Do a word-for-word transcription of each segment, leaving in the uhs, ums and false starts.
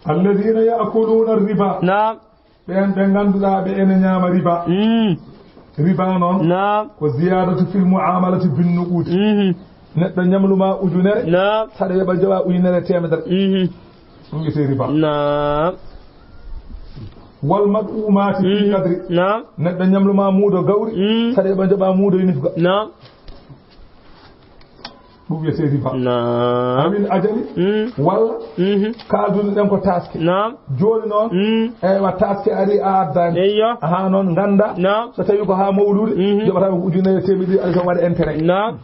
الذين يأكلون الربا. Naam. Ɓeen ɓe ngannduɗaa ɓe ene ñaama riba. Mm. Riba noon, Naam. ko ziyaadatu fil mu'amalati bin nuquudi. Mhm. Neɗɗo ñamlu ma ujunere, Naam. saɗa yoɓa joɓa ujunere teemedere. Mhm. Ɗum wiyetee riba. Naam. Wal mad'umaati fil Mm. qadri. Naam. Neɗɗo ñamlu ma muudo gawri, Mm. saɗa yoɓa joɓa muudo e nifga. Naam. Ɗum wiyetee riba. Naam. Awil ajali, Mm. walla Mhm. kaalduno ɗen ko taaske. Naam. Jooni noon, Mm. eywa, taaske ari a addaani. Eyyo. Haa noon ngannda, Naam. so tawi ko haa mawlude, Mhm. joɓata ko ujunere e teemedde ɗiɗi, ari tan waɗa intérêt. Naam.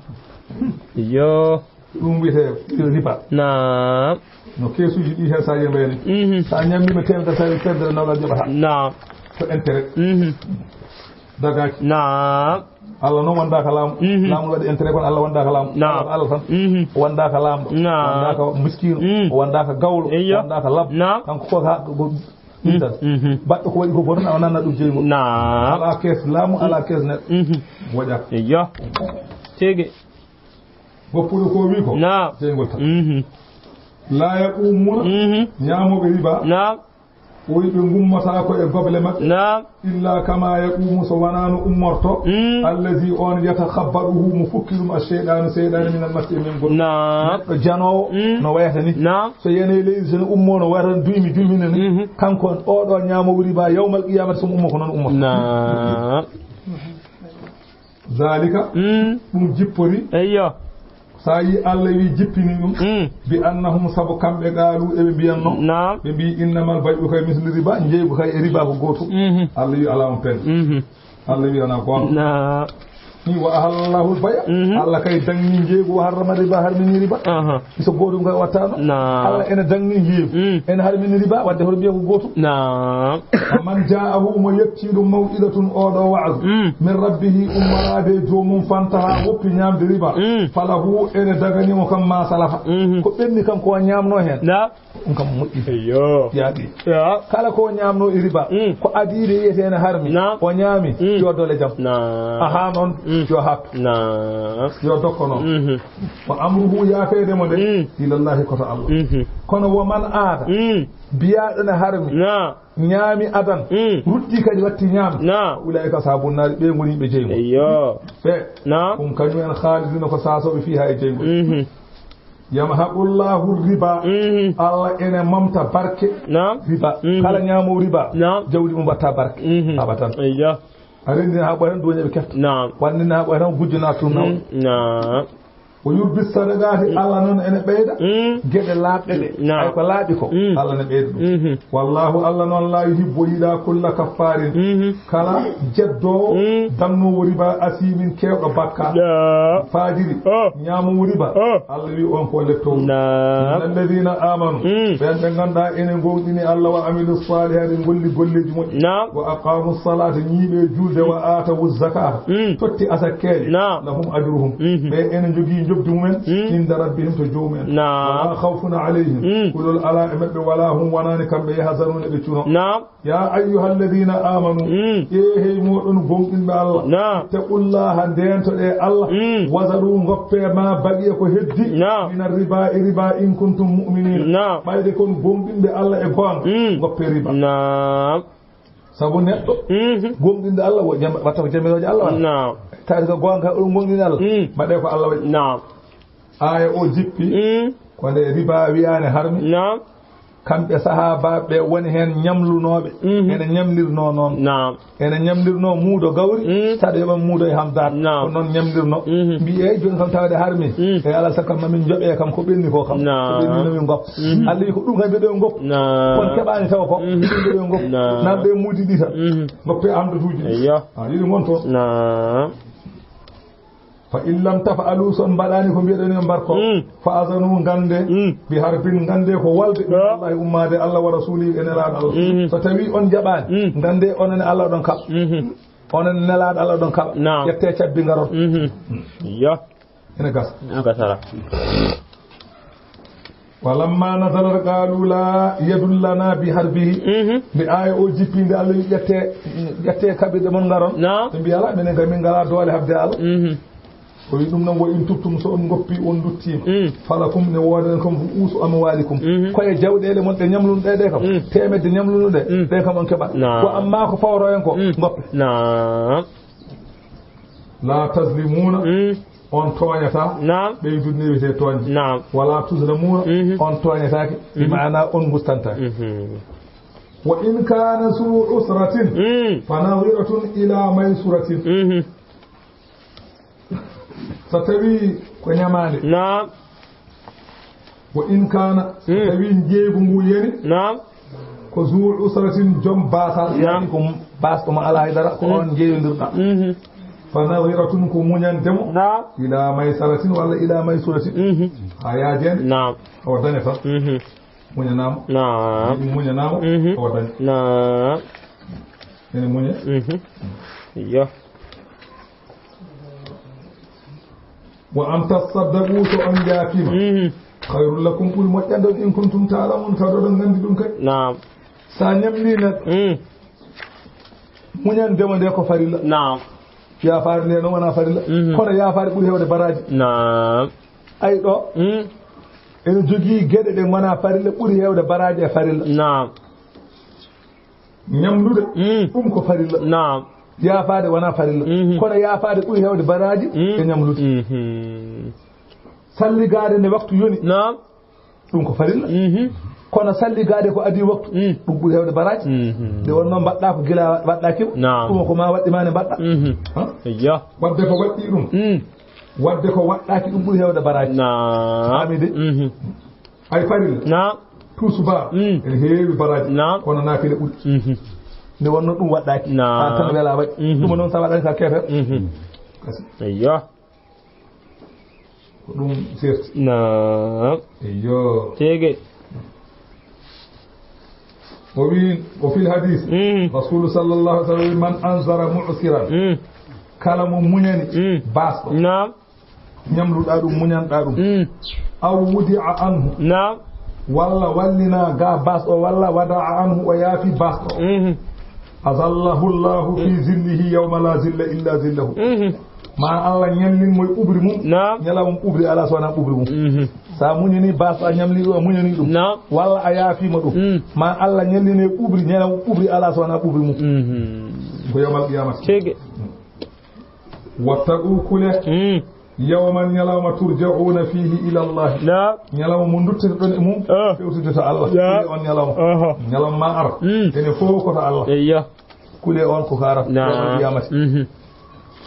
Yo. Ɗum wiyetee riba. Naam. No keesuuji ɗi heen sa yeɓa ni. Mhm. Sa ñammiima teemedere, sa yeɓi teemedere nawɗa joɓata. Naam. Ko intérêt. Mhm. Dagaaki. Naam. Allah noon wondaaka laamu. Mhm. Laamu waɗi intérêt kono Allah wondaaka laamu. Naam. Allah, Allah tan. Mhm. Wondaaka laamɗo. Naam. Wondaaka miskiino. Mm. Wondaaka gawlo. Eyyo. Wondaaka labbo. Naam. Kanko ko ha-, ko, ko, Mm. ɗum tan. Mhm. Baɗɗo ko waɗi ko bon, a nanna ɗum jeyi mo. Naam. Alaa kees laamu, alaa kees neɗɗo. Mhm. Woƴaaka. Eyyo. Tigi. Goppuɗo ko wi ko. Naam. Jeyngol tan. Mhm. La yaqumuna. Mhm. Ñaamooɓe riba. Naam. O wi ɓe ngummataa ko e goble maɓɓe. Naam. Illa kama yaqumu, so wonaa no ummorto. Mm. Allazi on yatakhabbaduhu, mo fukki ɗum ash-shaytanu, seyɗaane, min al-masi, e men goɗɗum. Naam. Neɗɗo janoowo Mm. no wayata ni. Naam. So yani e leydi, so ne ummo no wayata duymi, duymi ne ni. Mhm. Kanko on, o ɗo ñaamoowo riba, yawmal qiyamati, so mo ummo ko noon ummoto. Naam. Zalika, Mm. ɗum jippori. Eyyo. Sa yi Allah wi jippini ɗum. Mm. Bi annahum, sabu kamɓe qaalu, eɓe mbiyanno. Naam. Ɓe mbi innamal bay'u kay mislu riba, njeeygu kay e riba ko gootum. Mhm. Allah wi alaa on pen. Mhm. Allah wi wonaa goonga. Naam. Ni wa ahallahu al-bay'a. Mhm. Allah kay dagni njeeygu, wa harrama riba, harmini riba. Aha. So gootum kay wattano. Naam. Allah ene dagni njeeygu. Mm. Ene harmini riba, wadde hoto mbiya ko gootum. Naam. Man ja'ahu, mo yetti ɗum, maw'idatun, oɗo wa'azu. Mm. Min rabbihi, ummoraade e joomum, fantaha, woppi ñaamde riba. Mm. Falahu, ene dagani mo kam ma salafa. Mhm. Ko ɓenni kam ko ñaamno heen. Naam. Ɗum kam moƴƴi. Eyyo. Yaaɗi. Ya. Kala ko ñaamno e riba, Mm. ko adiiɓe wiyete ene harmi. Naam. O ñaami, Mm. yo dole jam. Naam. Aha noon, Mm. yo haɓ. Naam. Yo dokko noon. Mhm. Wa amruhu, yaafeede mo nde, Mm. ilallahi, koto Allah. Mhm. Kono wo man aada, Mm. biyaaɗo ne harmi, Naam. ñaami adan, Mm. ruddi kadi watti ñaam. Naam. Ulaa'ika ashaabun naari, ɓe ngoni ɓe jeymo. Eyyo. Ɓe, Naam. ɗum kañum en khaalidina ko saasooɓe fiiha e jeyngol. Mhm. Yamhaqullahu riba. Mhm. Allah ene momta barke Naam. riba. Mhm. Kala ñaamo riba, Naam. jawdi mum watta barke. Mhm. Abatan. Eyyo. A renndina haa ɓooya tan, duwaña ɓe kefta. Naam. Wannina haa ɓooya tan, gujjana tun naw. Mm, naam. O yurbi sadaqaati, Mm. Allah noon ene ɓeyda Mm. geɗe laaɓɗe ɗe. Naam. Ay ko laaɓi ko, Mm. Allah ne ɓeyda ɗum. Mhm. Wallahu, Allah noon, la yuhibbu, o yiɗa kulla kaffaarin. Mhm. Kala jeddoowo, Mm. damnoowo riba, asimin, keewɗo bakka. Naam. Faajiri, Oh. ñaamoowo riba. Oh. Allah wi on ko leptowo. Naam. Innal ladina amanu, Mm. ɓen ɓe ngannduɗaa ene ngowɗini Allah, wa amilu salihati, ngolli golleeji moƴƴi. Naam. Wa aqamu salata, ñiiɓe julde, wa atawu zakata, Mm. totti asakkeeje. Naam. Lahum ajruhum. Mhm. Ɓe ene njogii njoɓdi mumen, Mm. inda rabbihim, to joomumen. Naam. Wala khawfun alayhim. Mm. Kulol alaa e maɓɓe, wala hum, wonaani kamɓe, yahzanuna, ɓe cuno. Naam. Ya ayyuhalladina amanu, Mm. e hey moɗon gomɗinɓe Allah, Naam. ittaqullaha, ndentoɗe Allah, Mm. wazaru, ngoppe ma baqiya ko heddi, Naam. min arriba, e riba, in kuntum mu'minin. Naam. Ɓayde kon gomɗinɓe Allah e goonga, Mm. ngoppe riba. Naam. Sabu neɗɗo Mhm. gomɗinɗo Allah, wo jam-, watta ko jamiroje Allah wala. Naam. Tawi ko goonga, oɗon gomɗini Allah, Mm. mbaɗe ko Allah waɗi. Naam. Aaya o jippi, Mm. ko nde riba wiyaane harmi. Naam. Kamɓe sahaabaaɓe ɓe woni heen ñamlunooɓe. Mhm. Ene ñamlirnoo noon. Naam. Ene ñamlirnoo muudo gawri, Mm. saɗa yoɓa muudo e hamdaat. Naam. Ko noon ñamlirnoo. Mhm. Mbiye, "Eey, jooni kam tawde harmi. Mm. E alaa sago kam mamin njoɓe kam ko ɓenni ko kam. Naam. Ko ɓenni mamin ngoppa." Mhm. Allah wi ko ɗum kam mbiɗo ngoppa. Naam. Kon keɓaani taw ko, Mhm. mbiɗo ngoppa. Naam. Naan ɓe muudi ɗi tan. Mhm. Ngoppe hamdatuuji ɗi. Eyyo. Ah, yiɗi ngon toon. Naam. Fa in lam taf'alu, so on mbaɗaani ko mbiɗon on mbar ko, Mm. fa azanu, ngannde, Mm. bi harbin, ngannde ko walde, Ah. wallahi, ummaade Allah wa rasuli e nelaaɗo Allah. Mhm. So tawi on njaɓaani, Mm. ngannde onon e Allah oɗon kaɓa. Mhm. Onon e nelaaɗo Allah oɗon kaɓa. Naam. Ƴette cabbi ngaron. Mhm. Yo. Ene gasa. Ene gasara. Walamma nazalat qalu la yadun lana bi harbihi. Mhm. Nde aaya o jippi, nde Allah wi ƴette, ƴette kaɓirɗe mon ngaron. Naam. Ɓe mbi, "Ala, minen kam min ngala doole habde Allah." Mhm. O wi ɗum noon, "Wa in tubtum, so on ngoppi, on nduttiima, mm, falakum, ne woodan kam, ru'uusu amwaalikum, mm, koye jawɗeele mon ɗe ñamlunoɗon ɗe kam, mm, teemedde ñamlunoɗon ɗe, mm, ɗe kam on keɓat. Naam. Ko amma ko fawro en ko, mm, ngoppe." Naam. "Laa tazlimuuna, mm, on tooñataa." Naam. Ɓeydude ne wiyetee tooñde. Naam. "Wa laa tuzlamuuna, mhm, on tooñataake, bi, mhm, maana on ngustantaake. Mhm. "Wa in kaana zuu usratin, mm, fa naziratun ilaa maysuratin." Mhm. So tawii ko ñamaande. Naam. "Wa in kaana", so, mm, tawii njeeygu ngu yani. Naam. "Ko zuu usratin, joom baasal." Naam. Yani ko baasɗo mo alaa hay dara, ko, mm, on njeeyondirɗaa. Mhm. "Fa naziratun", ko muñande mo. Naam. "Ilaa maysaratin walla ilaa maysuratin." Mhm. Haa yaajeende. Naam. Awa daña tan. Mhm. Muñanaama. Naam. Yiɗi muñanaama. Mhm. Awa daña. Naam. Ene muñe. Mhm. Iyo. "Wa an tasaddaqu, so on njaakiima, mhm, khayrun lakum, ɓuri moƴƴande on, in kuntum ta'lamun, tawa oɗon nganndi ɗum kay." Naam. So a ñamlii neɗɗo, mm, muñande mo nde ko farilla. Naam. Yaafaare nde noon wonaa farilla. Mhm. Kono yaafaare ɓuri heewde baraaji. Naam. Ay ɗo, mm, ene jogii geɗe ɗe ngonaa farilla, ɓuri heewde baraaji e farilla. Naam. Ñamlude, mm, ɗum ko farilla. Naam. Yaafaade wonaa farilla. Mhm. Kono yaafaade ɓuri heewde baraaji, mm, e ñamlude. Mhm. Salligaade nde waktu yoni. Naam. Ɗum ko farilla. Mhm. Kono salligaade ko adii waktu, mm, ɗum ɓuri heewde baraaji. Mhm. Nde wonnoo mbaɗɗaa ko gila waɗɗaaki. Naam. Ɗum ko ma waɗɗi ma nde mbaɗɗaa. Mhm. Ha? Eyyo. Waɗde ko waɗɗii ɗum. Mm. Waɗde ko waɗɗaaki ɗum ɓuri heewde baraaji. Naam. Faami de? Mhm. Ay farilla. Naam. Tuusu ba. Mm. Ene heewi baraaji. Naam. Kono naafila ɓuri. Mhm. Nde wonnoo ɗum waɗɗaaki. Naam. Aan tan welaa waɗi. Mhm. Ɗum noon sa waɗaani ka keefeero. Mhm. Kasi. Eyyo. Ko ɗum serti. Naam. Eyyo. Tigi. O wi, o fil hadis. Mm. Rasulu sallallahu alaihi wasallam, "Man anzara mu'siran." Mm. Kala mo muñani, mm, baasɗo. Naam. Ñamluɗaa ɗum, muñanɗaa ɗum. Mm. Aw wudi'a anhu. Naam. Walla wallina ga baasɗo, walla wada'a anhu, o yaafi baasɗo. Mhm. Azallahu Allahu fi, mm, zillihi yawma la zilla illa zillahu. Mhm. Ma Allah ñallin mo e ɓuɓri mum. Naam. Ñalawma ɓuɓri alaa so wonaa ɓuɓri mum. Mhm. So a muñanii baasɗo, a ñamlii ɗum, a muñanii ɗum. Naam. Walla a yaafiima ɗum. Mm. Ma Allah ñallin e ɓuɓri, ñalawma ɓuɓri alaa so wonaa ɓuɓri mum. Mhm. Ko yawmal qiyamah. Tigi. Wattaqu, kule. Mm. Yawman, ñalawma, turja'una fihi ila Allah. Naam. Ñalawma mo nduttotoɗon e mum, ah, fewtude to Allah. Naam. Kule on ñalawma. Aha. Ñalawma ma ara. Mm. Ene fof ko to Allah. Eyyo. Kule on ko ka ara. Naam. Yawmal qiyamati. Mhm.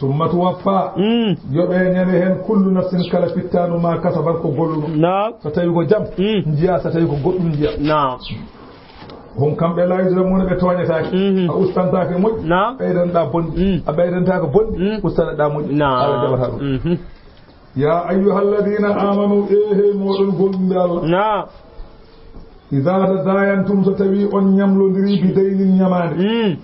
Summa tuwaffa. Mm. Yoɓe ñande hen kullu nafsin, kala fittaandu, ma kasabat, ko golluno. Naam. So tawi ko jam, mm, njiya, so tawi ko goɗɗum, njiya. Naam. Hum kamɓe, la yuzlamuuna, ɓe tooñataake. Mhm. A ustantaake moƴƴi, naam, ɓeydanɗaa bonɗi. Mm. A ɓeydantaake bonɗi, mm, ustaneɗaa moƴƴi. Naam. Allah jaɓataa ɗum. Mhm. Ya ayyuhalladina amanu, e hey moɗon gomɗinɓe Allah. Naam. Iza tadayantum, so tawi on ñamlondiri, bi daynin, ñamaande. Mm.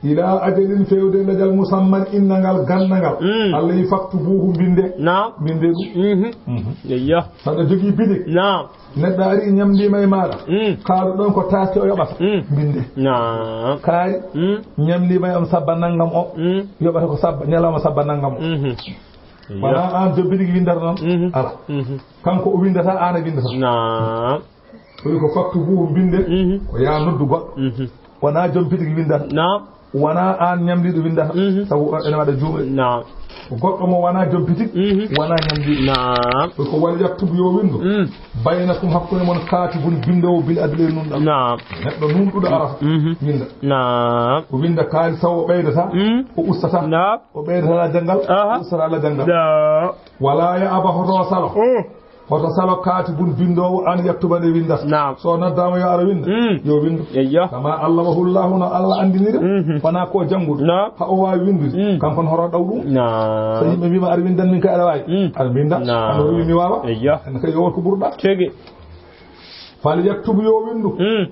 Ila ajalin, fewde lajal, musamman, innangal, ganndangal. Mm. Allah yi, faktubuhu, mbinde. Naam. Mbinde ɗum. Mhm. Mhm. Eyyo. Saɗa jogii bitik. Naam. Neɗɗo ari ñamliima e maaɗa. Mm. Kaaɗo ɗon ko taaske o yoɓata. Mm. Mbinde. Naam. Kaari, mm, ñamliima e on sabba nanngam o. Mm. Yoɓata ko sabba, ñalawma sabba nanngam o. Mhm. Wonaa aan joom bitik winndata noon. Mhm. Ala. Mhm. Kanko o winndata, aan a winndata. Naam. Ko wi ko faktubuhu, mbinde, mhm, ko yaa noddu goɗɗo. Mhm. Wonaa joom bitik winndata. Naam. Wonaa aan ñamliiɗo winndata. Mhm. Sabu ene waɗa juuɓe. Naam. Ko goɗɗo mo wonaa joom bitik, mhm, wonaa ñamliiɗo. Naam. Ko ko wal yaktubu, yo winndu. Mm. Baynakum, hakkunde mon, kaatibun, binndoowo, bil adli, e nunɗal. Naam. Neɗɗo nunɗuɗo arata. Mhm. Winnda. Naam. O winnda kaalis taw o ɓeydata. Mm. O ustata. Naam. O ɓeydata lajal ngal. Aha. O ustata lajal ngal. Naam. Wala ya aba, hoto salo. Mm. Hoto salo kaatibun, binndoowo, an yaktuba, nde winndata. Naam. So noddaama yo ara winnda, mm, yo winndu. Eyyo. Kama allamahu Allahu, no Allah anndiniri. Mhm. Wonaa ko janngude. Naam. Ha o waawi winndude. Mm. Kanko ne hoto ɗaw ɗum. Naam. So yimɓe mbiima, "Ara winndan min kay, aɗa waawi." Mm. Aɗa winnda. Naam. Aɗa wiyi mi waawa. Eyyo. En kay yo wot ko ɓurɗa. Tigi. Fal yaktubu, yo winndu. Mm.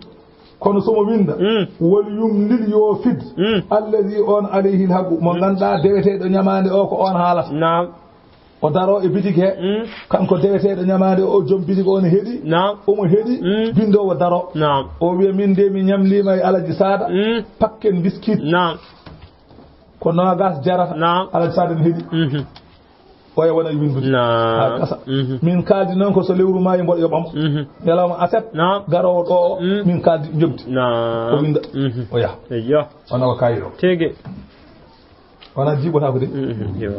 Kono so mo winnda, mm, wal yumlil, yo fid. Mm. Alladhi, on, alayhi al haqqu, mo ngannduɗaa deweteeɗo ñamaande o ko on haalata. Naam. O daroo e bitik he. Mm. Kanko deweteeɗo ñamaande o, joom bitik o ne heɗi. Naam. Omo heɗi. Mm. Binndoowo daroo. Naam. O wiya, "Min de mi ñamliima e Alaji Saada. Mm. Pakken biskit." Naam. Ko noogas jarata. Naam. Alaji Saada ne heɗi. Mhm. Oya wona e winndude. Naam. Haa gasa. Mhm. Min kaaldi noon ko so lewru maayi mboɗo yoɓa mo. Mhm. Ñalawma aset. Naam. Garoowo ɗo o, mm, min kaaldi njoɓdi. Naam. O winnda. Mhm. O yaha. Eyyo. O nawa kaayit o. Tigi. Wona jiiɓotaako de. Mhm. Yo.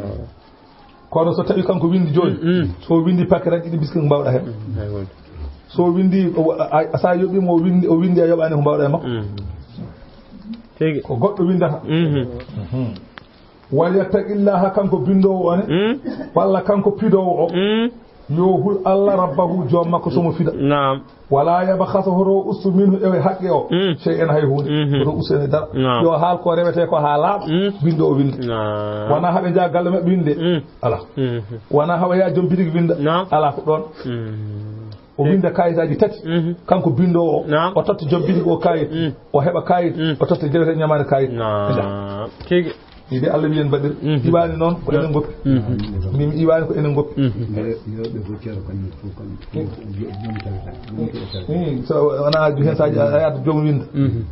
Kono so tawi kanko winndi jooni, mm, so winndi paquet ɗiɗi biscuit ko mbaawɗa heen. Mm, hay wonde. So winndi, o, a, a, sa yoɓi mo, o winndi, o winndi a yoɓaani ko mbaawɗa e makko. Mm. Tigi. Ko goɗɗo winndata. Mhm. Mhm. Wal yattaqillaha, kanko binndoowo o ne, mm, walla kanko pidoowo o, mm, yo hul Allah rabbahu, joom makko, so mo fida. Naam. Wala yabkhas, hoto ustu minhu, e haqqe o, mm, shay'an, hay huunde. Mhm. Hoto ustu en e dara. Naam. Yo haal ko rewetee ko haa laaɓa, mm, binndoowo winnda. Naam. Wona haɓe njaha galle maɓɓe winnde. Mm. Ala. Mhm. Wona haɓe yaha joom bitig winnda. Naam. Ala ko ɗoon. Mm. O winnda kaayitaaji tati. Mhm. Kanko binndoowo o, naam, o totta joom bitig o kaayit. Mm. O heɓa kaayit, mm, o totta dewete ñamaande kaayit. Naam. Tigi. Ɗi de Allah wiyen mbaɗir. Mhm. Iwaani noon ko enen ngoppi. Mhm. Min mi iwaani ko enen ngoppi. Mhm. Yo, yo ɓe fof ceero kamɓe fof kamɓe. Mm, so wona aju heen saaji a, a yaata joom winnda. Mhm.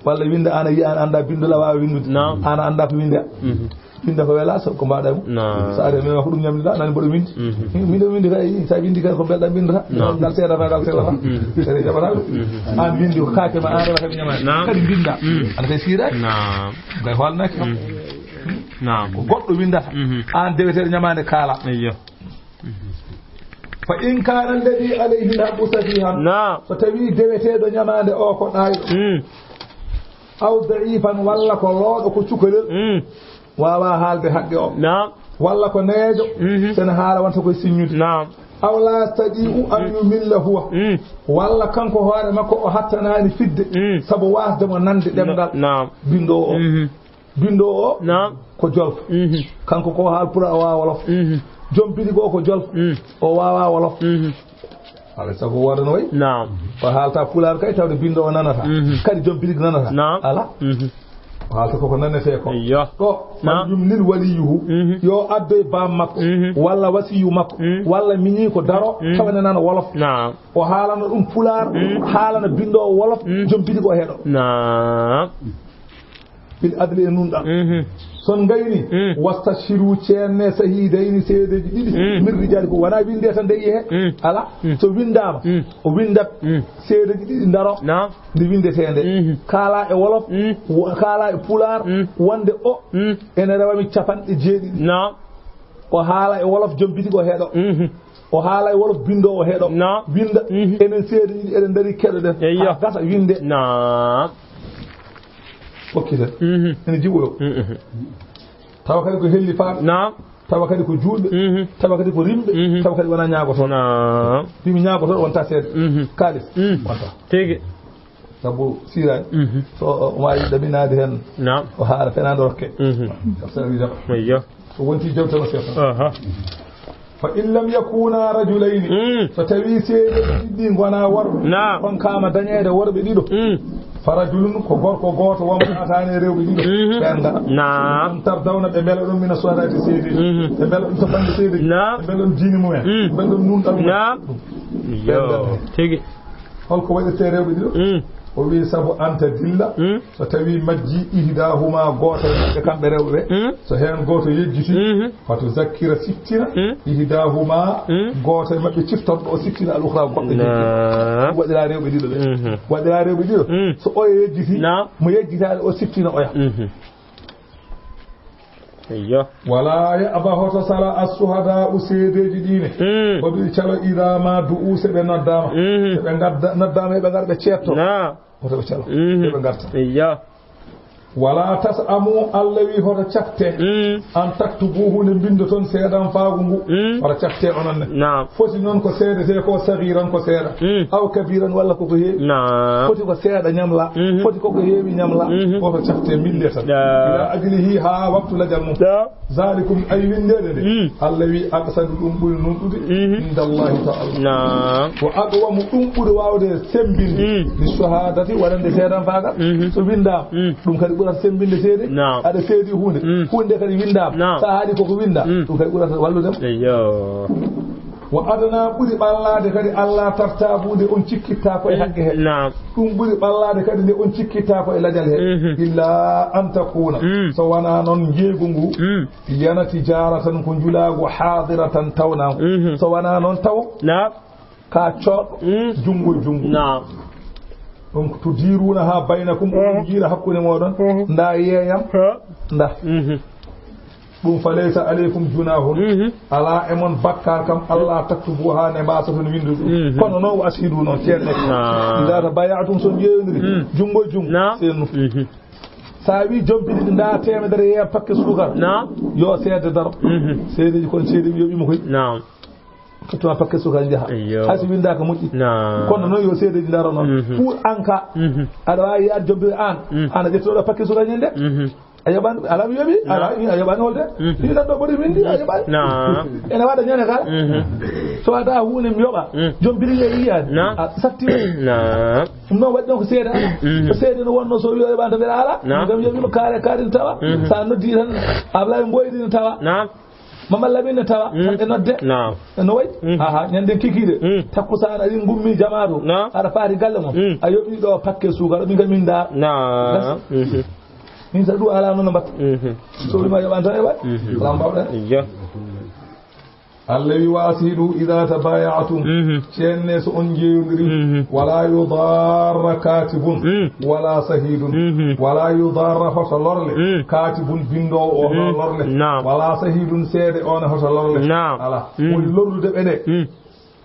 Walla winnda aan a yiya, aan annda binndol a waawa winndude. Naam. Aan a annda ko winnda. Mhm. Winnda ko wela so ko mbaɗa mo. Naam. So ari men ko ɗum ñamdiɗa, nani mboɗo winndi. Mhm. Min ɗo winndi kay, sa winndi kay ko belɗam winndata. Naam. Ngal seedata, ngal seedata. Mhm. Ere jaɓata ɗum. Mhm. Aan winndi ko kaake ma, aan rewa kadi ñamaani. Naam. Kadi mbinnda. Mhm. Ana kay siiraaki. Naam. Kay hoolnaaki kam. Mhm. Naam. Ko goɗɗo winndata. Mhm. Aan deweteeɗo ñamaande kaala. Eyyo. Fa in kana alladhi alayhi alhaqqu safihan. Naam. So tawi deweteeɗo ñamaande o ko ɗaayɗo. Mm. Aw da'ifan, walla ko looɗo, ko cukalel. Mm. Waawa haalde haqqe o. Naam. Walla ko neejo. Mhm. Sene haala wonta koye siññude. Naam. Aw la yastati'u an yumilla huwa. Mm. Walla kanko hoore makko o hattanaani fidde. Mm. Sabu waasde mo nande ɗemngal. Naam. Binndoowo o. Mhm. Binndoowo o, naam, ko jolfo. Mhm. Kanko ko haal pulaar, o waawa wolof. Mhm. Joom bitig o ko jolfo. Mm. O waawaa wolof. Mhm. Alaa sago wooda no wayi. Naam. O haalta pulaar kay tawde binndoowo nanata. Mhm. Kadi joom bitig nanata. Naam. Alaa. Mhm. O haalta koko nanetee ko. Eyyo. Ɗo, naam, yumlil waliyuhu, mhm, yo addoy baam makko, mhm, walla wasiyu makko, mhm, walla miñi ko daro, mhm, tawa ne nana wolof. Naam. O haalana ɗum pulaar, mhm, haalana binndoowo wolof, mhm, joom bitig o heɗo. Naam. Bil adli e nunɗal. Mhm. Son gayni, mm, wastashiru, ceenne, sahidayni, seedeeji ɗiɗi, mm, min rijalikum. Wona winnde tan de yehe. Mm. Ala. Mm. So winndaama, mm, o winndat, mm, seedeeji ɗiɗi ndaro. Naam. Nde winndetee nde. Mhm. Kaala e wolof, mm, wo-, kaala e pulaar, mm, wonde o, mm, ene rewa mi capanɗe jeeɗiɗi. Naam. O haala e wolof, joom bitig o heɗo. Mhm. O haala e wolof, binndoowo heɗo. Naam. Winnda. Mhm. Enen seedeeji ɗiɗi eɗen ndari keɗoɗen. Eyyo. Haa gasa winnde. Naam. Hokkiten. Mhm. Ene jiɓoyo. Mhm. Tawa kadi ko hellifaaɓe. Naam. Tawa kadi ko juulɓe. Mhm. Tawa kadi ko rimɓe. Mhm. Tawa kadi wona ñaagotooɗo. Naam. Mbimi ñaagotooɗo wonta seeɗa. Mhm. Kaalis. Mhm. Wonta. Tigi. Sabu siiraani. Mhm. So o waawi ɗaminaade heen. Naam. O haala fenaande rokke. Mhm. Sabu sabi jaɓa. Eyyo. So wonti jewte no seeɗa. Aha. Fa in lam yakuna rajulayni. Mm. So tawi seedeeji ɗiɗi ngona worɓe. Naam. On kaama dañeede worɓe ɗiɗo. Mm. Fa rajulun, ko gorko gooto, wa mra'ataani, rewɓe ɗiɗo. Mhm. Ɓeen ngara. Naam. On tardawna, ɓe mbela ɗum mina shuhada'i seedeeji. Mhm. Ɓe mbela ɗum to bannge seedeeji. Naam. Ɓe mbela ɗum diini mumen. Mm. Ɓe mbela ɗum nunɗal mumen. Naam. Ɓeen ngara. Yo, tigi. Holko waɗirtee rewɓe ɗiɗo? Mm. O wi'i, sabu anta dilla. Mm. So tawi majji ihdahuma, gooto e maɓɓe kamɓe rewɓe ɓe, mm, so heen gooto yejjiti, mhm, fatuzakkira, siftina, mm, ihdahuma, mm, gooto e maɓɓe ciftorɗo o siftina al ukhra goɗɗo. Naam. Waɗira rewɓe ɗiɗo ɓe. Mhm. Waɗira rewɓe ɗiɗo. Mm. So oya yejjiti, naam, mo yejjitaani o siftina oya. Mhm. Eyyo. Wala ya'ba, hoto sala, as-shuhada'u, seedeeji ɗi ne. Mm. Hoto ɗi calo, idha ma du'u, se ɓe noddaama. Mhm. Se ɓe ngadda-, noddaama, ɓe ngar ɓe ceetto. Naam. Hoto ɓe calo. Mhm. Se ɓe ngarta. Eyyo. Wala tas'amu, Allah wi hoto cafte. Mm. An taktubuhu, nde mbinndoton seedanfaagu ngu. Mm. Hoto cafte onon ne. Naam. Foti noon ko seedetee ko saghiran ko seeɗa. Mm. Aw kabiran walla koko heewi. Naam. Foti ko seeɗa ñamla. Mhm. Foti koko heewi ñamla. Mhm. Hoto cafte mbinndee tan. Naam. Ila ajlihi, haa waktu lajal mum. Naam. Zalikum, ay winndeede nde. Mm. Allah wi aqsadu, ɗum ɓuri nunɗude. Mhm. Indallahi ta'ala. Naam. Wa aqwamu, ɗum ɓuri waawde semmbinde. Mm. Li shahadati, waɗande seedanfaagal. Mhm. So winndaama, mm, ɗum kadi ɓurata semmbinde seede. Naam. Aɗa seedi huunde. Mm. Huunde kadi winndaama. Naam. Sa haali koko winnda. Mm. Ɗum kadi ɓurata wallude ma. Eyyo. Wa adana ɓuri ɓallaade kadi Allah tartabude on cikkitta ko e haqqe he. Naam. Ɗum ɓuri ɓallaade kadi nde on cikkitta ko e lajal he. Mhm. Illa an takuna. Mm. So wonaa noon njeeygu ngu. Mm. Yana tijaratan ko njulaagu hadiratan tawnaagu. Mhm. So wonaa noon taw. Naam. Ka cooɗo. Mm. Junngo e junngo. Naam. Donc to diiruna ha baynakum. Mhm. Oɗon jiira hakkunde mooɗon. Mhm. Nda yeeyam. Ha. Nda. Mhm. Ɗum fa laysa alaykum junahun. Mhm. Alaa e mon bakkaar kam, Allah taktubu haa ne mbaasa toon winndude ɗum. Mhm. Kono noon wa asidu noon, ceerno. Naam. Idaa tabaaya'tum so on jeeyondiri, mm, junngo e junngo, naam, seennu. Mhm. So a wii jompiti ɗi ndaa teemedere yeeya pakke suukar. Naam. Yo seede daro. Mhm. Seedeji kon seede mi yoɓi mo koy. Naam. Tottuma pakke suukar njaha. Iyo. Hay so winndaaka moƴƴi. Naam. Kono noon yo seedeji daro noon. Mhm. Pour an ka. Mhm. Aɗa waawi yaade jompiti an. Mhm. An a ƴettooɗo pakke suukar ñande. Mhm. A yoɓani, alaa mi yoɓi, alaa mi a yoɓani holde. Mhm. Ɗi tan ɗo ɓuri winndi, a yoɓani. Naam. Ene waɗa ñande kala. Mhm. So waɗa huunde mi yoɓa. Mhm. Joom biri ye yiyaani. Naam. A satti. Naam. Ɗum noon waɗi ɗon ko seede alaa. Mhm. Ko seede no wonno so wiyo yoɓani tan mbiɗa alaa. Naam. Ngam yoɓi mo kaare kaari tawa. Mhm. Sa noddi tan Ablaye Mboydi no tawa. Naam. Mama Lamine no tawa. Mm. Tan e nodde. Naam. No way? Mm. Aha, ñande kikiiɗe. Mm. Takkusaan aɗi ngummi jamaatu. Naam. Aɗa faati galle mon. Mm. A yoɓi ɗo pakke suukar, min kam min da. Naam. Mhm. Min sa ɗum alaa noon no mbatta. Mhm. So ɗum a yoɓanta e waɗ. Mhm. Wala mbawɗa. Iyo. Allah wi wa asidu idha tabaya'tum. Mhm. Ceenne so on jeeyondiri. Mhm. Wala yudarra katibun. Mm. Wala sahidun. Mhm. Wala yudarra hoto lorle. Mm. Katibun bindoowo o hoto lorle. Naam. Wala sahidun seede on hoto lorle. Naam. Ala. Mm. Woni lorlude ɓe ɗe. Mm.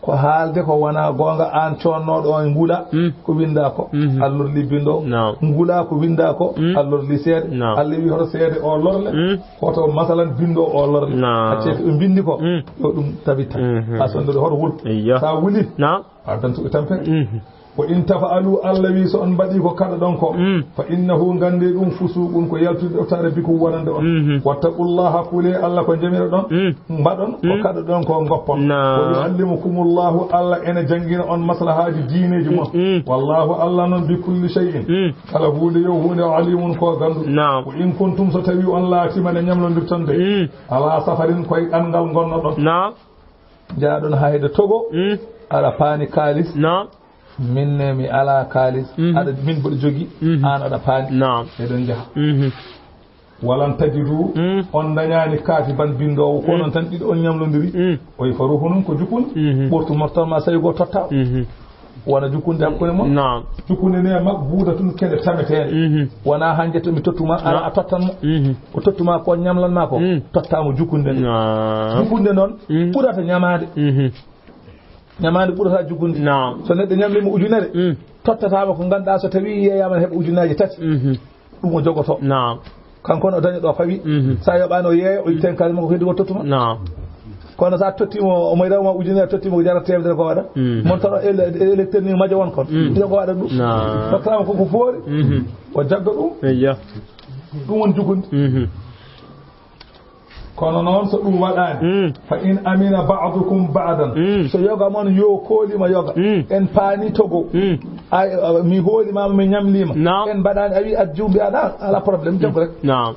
Ko haalde ko wonaa goonga, aan coodnooɗo on ngula, mm, ko winndaa ko, mhm, a lorli binndoowo. Naam. Ngula ko winndaa ko, mm, a lorli seede. Naam. Allah wi hoto seede o lorle, mm, hoto masalan binndoowo o lorle. Naam. Accee ko ɓe mbinndi ko, mm, yo ɗum tabita. Mhm. A sonndode hoto wul. Eyyo. Sa wuli, naam, a dantu e tampere. Mhm. Wa in taf'alu, Allah wi so on mbaɗi ko kaɗoɗon ko, mm, fa innahu, nganndi ɗum, fusuqun, ko yaltude ɗoftaare, bikum, wonande on. Mhm. Wattaqullaha, kulee Allah ko njamiroɗon, mm, mbaɗon, ko, mm, kaɗoɗon ko ngoppon. Naam. Wa yu'allimukumullahu, Allah ene janngina on maslahaaji diineeji mon. Mm. Wallahu, Allah noon, bi kulli shay'in, mm, kala huunde yo huunde, o alimun, ko gannduɗo. Naam. Wa in kuntum, so tawi on laatiima ne ñamlondirton de, mm, ala safarin, koye ɗanngal ngonnoɗon. Naam. Njaaɗon hayde Togo, mm, aɗa paani kaalis. Naam. Min ne mi alaa kaalis. Mhm. Aɗa, min mboɗo jogii, mhm, aan aɗa paani. Naam. Eɗon njaha. Mhm. Walan tajidu, mm, on dañaani katiban binndoowo, ko, mm, onon tan ɗiɗo on ñamlondiri. Mm. O wi faruhu noon ko jukunde. Mhm. Ɓortu mortal ma sawi goo totta. Mhm. Wona jukunde hakkunde mon. Naam. Jukunde ne makbuudatun kede tameteende. Mhm. Wona han jetta mi tottuma, ala, naam, a tottan mo. Mhm. O tottuma ko ñamlan ma ko. Mm. Totta mo jukunde nde. Naam. Jukunde noon, mm, ɓurata ñamaade. Mhm. Ñamaande ɓurata jukunde. Naam. So neɗɗo ñamliima ujunere, mm, tottataama ko ngannduɗaa so tawii yeeyaama ne heɓa ujunnaaje tati. Mhm. Ɗum o jogoto. Naam. Kanko ne o daña ɗo fawi. Mhm. Sa yoɓaani o yeeya, o itta hen kaalis makko ko heddi ko tottuma. Naam. Kono sa tottiimo, o moyra ma ujunere, tottiimo ko jara teemedere ko waɗa. Mm. Mon tan o ele-, électeur ni majo won kon. Mm. Ɗum ko waɗa ɗum. Naam. Tottama ko ko foori. Mhm. O jagga ɗum. Eyya. Ɗum won jukunde. Mhm. Kono noon, so ɗum waɗaani, mm, fa in amina ba'dukum ba'dan, mm, so yoga mon yo koolima yoga, mm, en paani Togo, mm, ay, a, mi hoolima, mi ñamlima, naam, en mbaɗaani, a wi addi jumbi aɗa, ala problème, jaggu rek. Naam.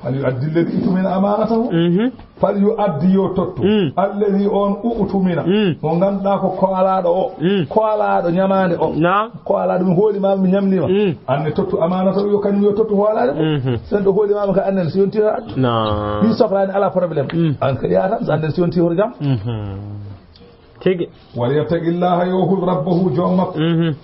Fal yu addi alladhi utumina amanatahu. Mhm. Fal yu addi yo tottu. Mm. Alladhi on utumina. Mm. Mo ngannduɗaa ko koolaaɗo o. Mm. Koolaaɗo ñamaande o. Naam. Koolaaɗo mi hoolima, mi ñamlima. Mm. Anne tottu amanatahu yo kañum yo tottu hoolaade mo. Mhm. Sen ɗo hoolima ka annen si yonti ha. Naam. Mi soklaani ala problème. Mm. An ka yaata, so annen si yonti hoto jam. Mhm. Tigi. Wal yattaqillaha yo hul rabbahu joom makko. Mhm.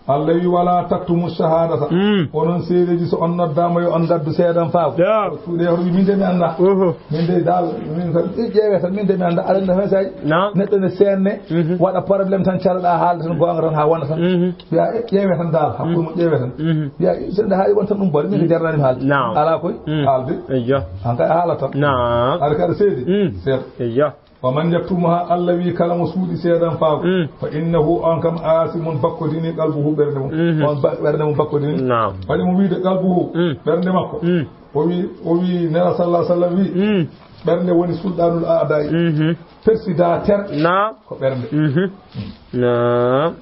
Allah wi, "Wala taktumu shahadata." Mm. Onon seedeji, so on noddaama, yo on ngaddu seedan faago. Ya. Suuɗe hoto wi, "Min de mi annda." Oho. Min de dal, min tan, ƴeewe tan, min de mi annda. Aɗa annda hen say. Naam. Neɗɗo ne seenne, mhm, waɗa problème tan, caloɗa haalde tan, goonga tan, haa wona tan. Mhm. Mbiya, "E, ƴeewe tan dal, hakkunde, mhm, mo ƴeewe tan." Mhm. Mbiya, "E, sen de haaɗi won tan ɗum bone, min ko jarnani mi haalde." Naam. Ala koy, mm, haalde. Eyyo. An kay a haalat tan. Naam. Aɗa kadi seedi. Mm. Seeɗa. Eyyo. Wa man yaktumuha, Allah wi, kala mo suuɗi seedan faago, mm, fa innahu, on kam, asimun, bakkodini, qalbuhu, ɓernde mum. Mhm. On ba-, ɓernde mum bakkodini. Naam. Waɗi mo wiide qalbuhu, mm, ɓernde makko. Mm. O wi, o wi, Nela sallallahu alaihi wasallam wi, mm, ɓernde woni sulɗanul aadai. Mhm. Persidater, naam, ko ɓernde. Mhm. Mm. Naam.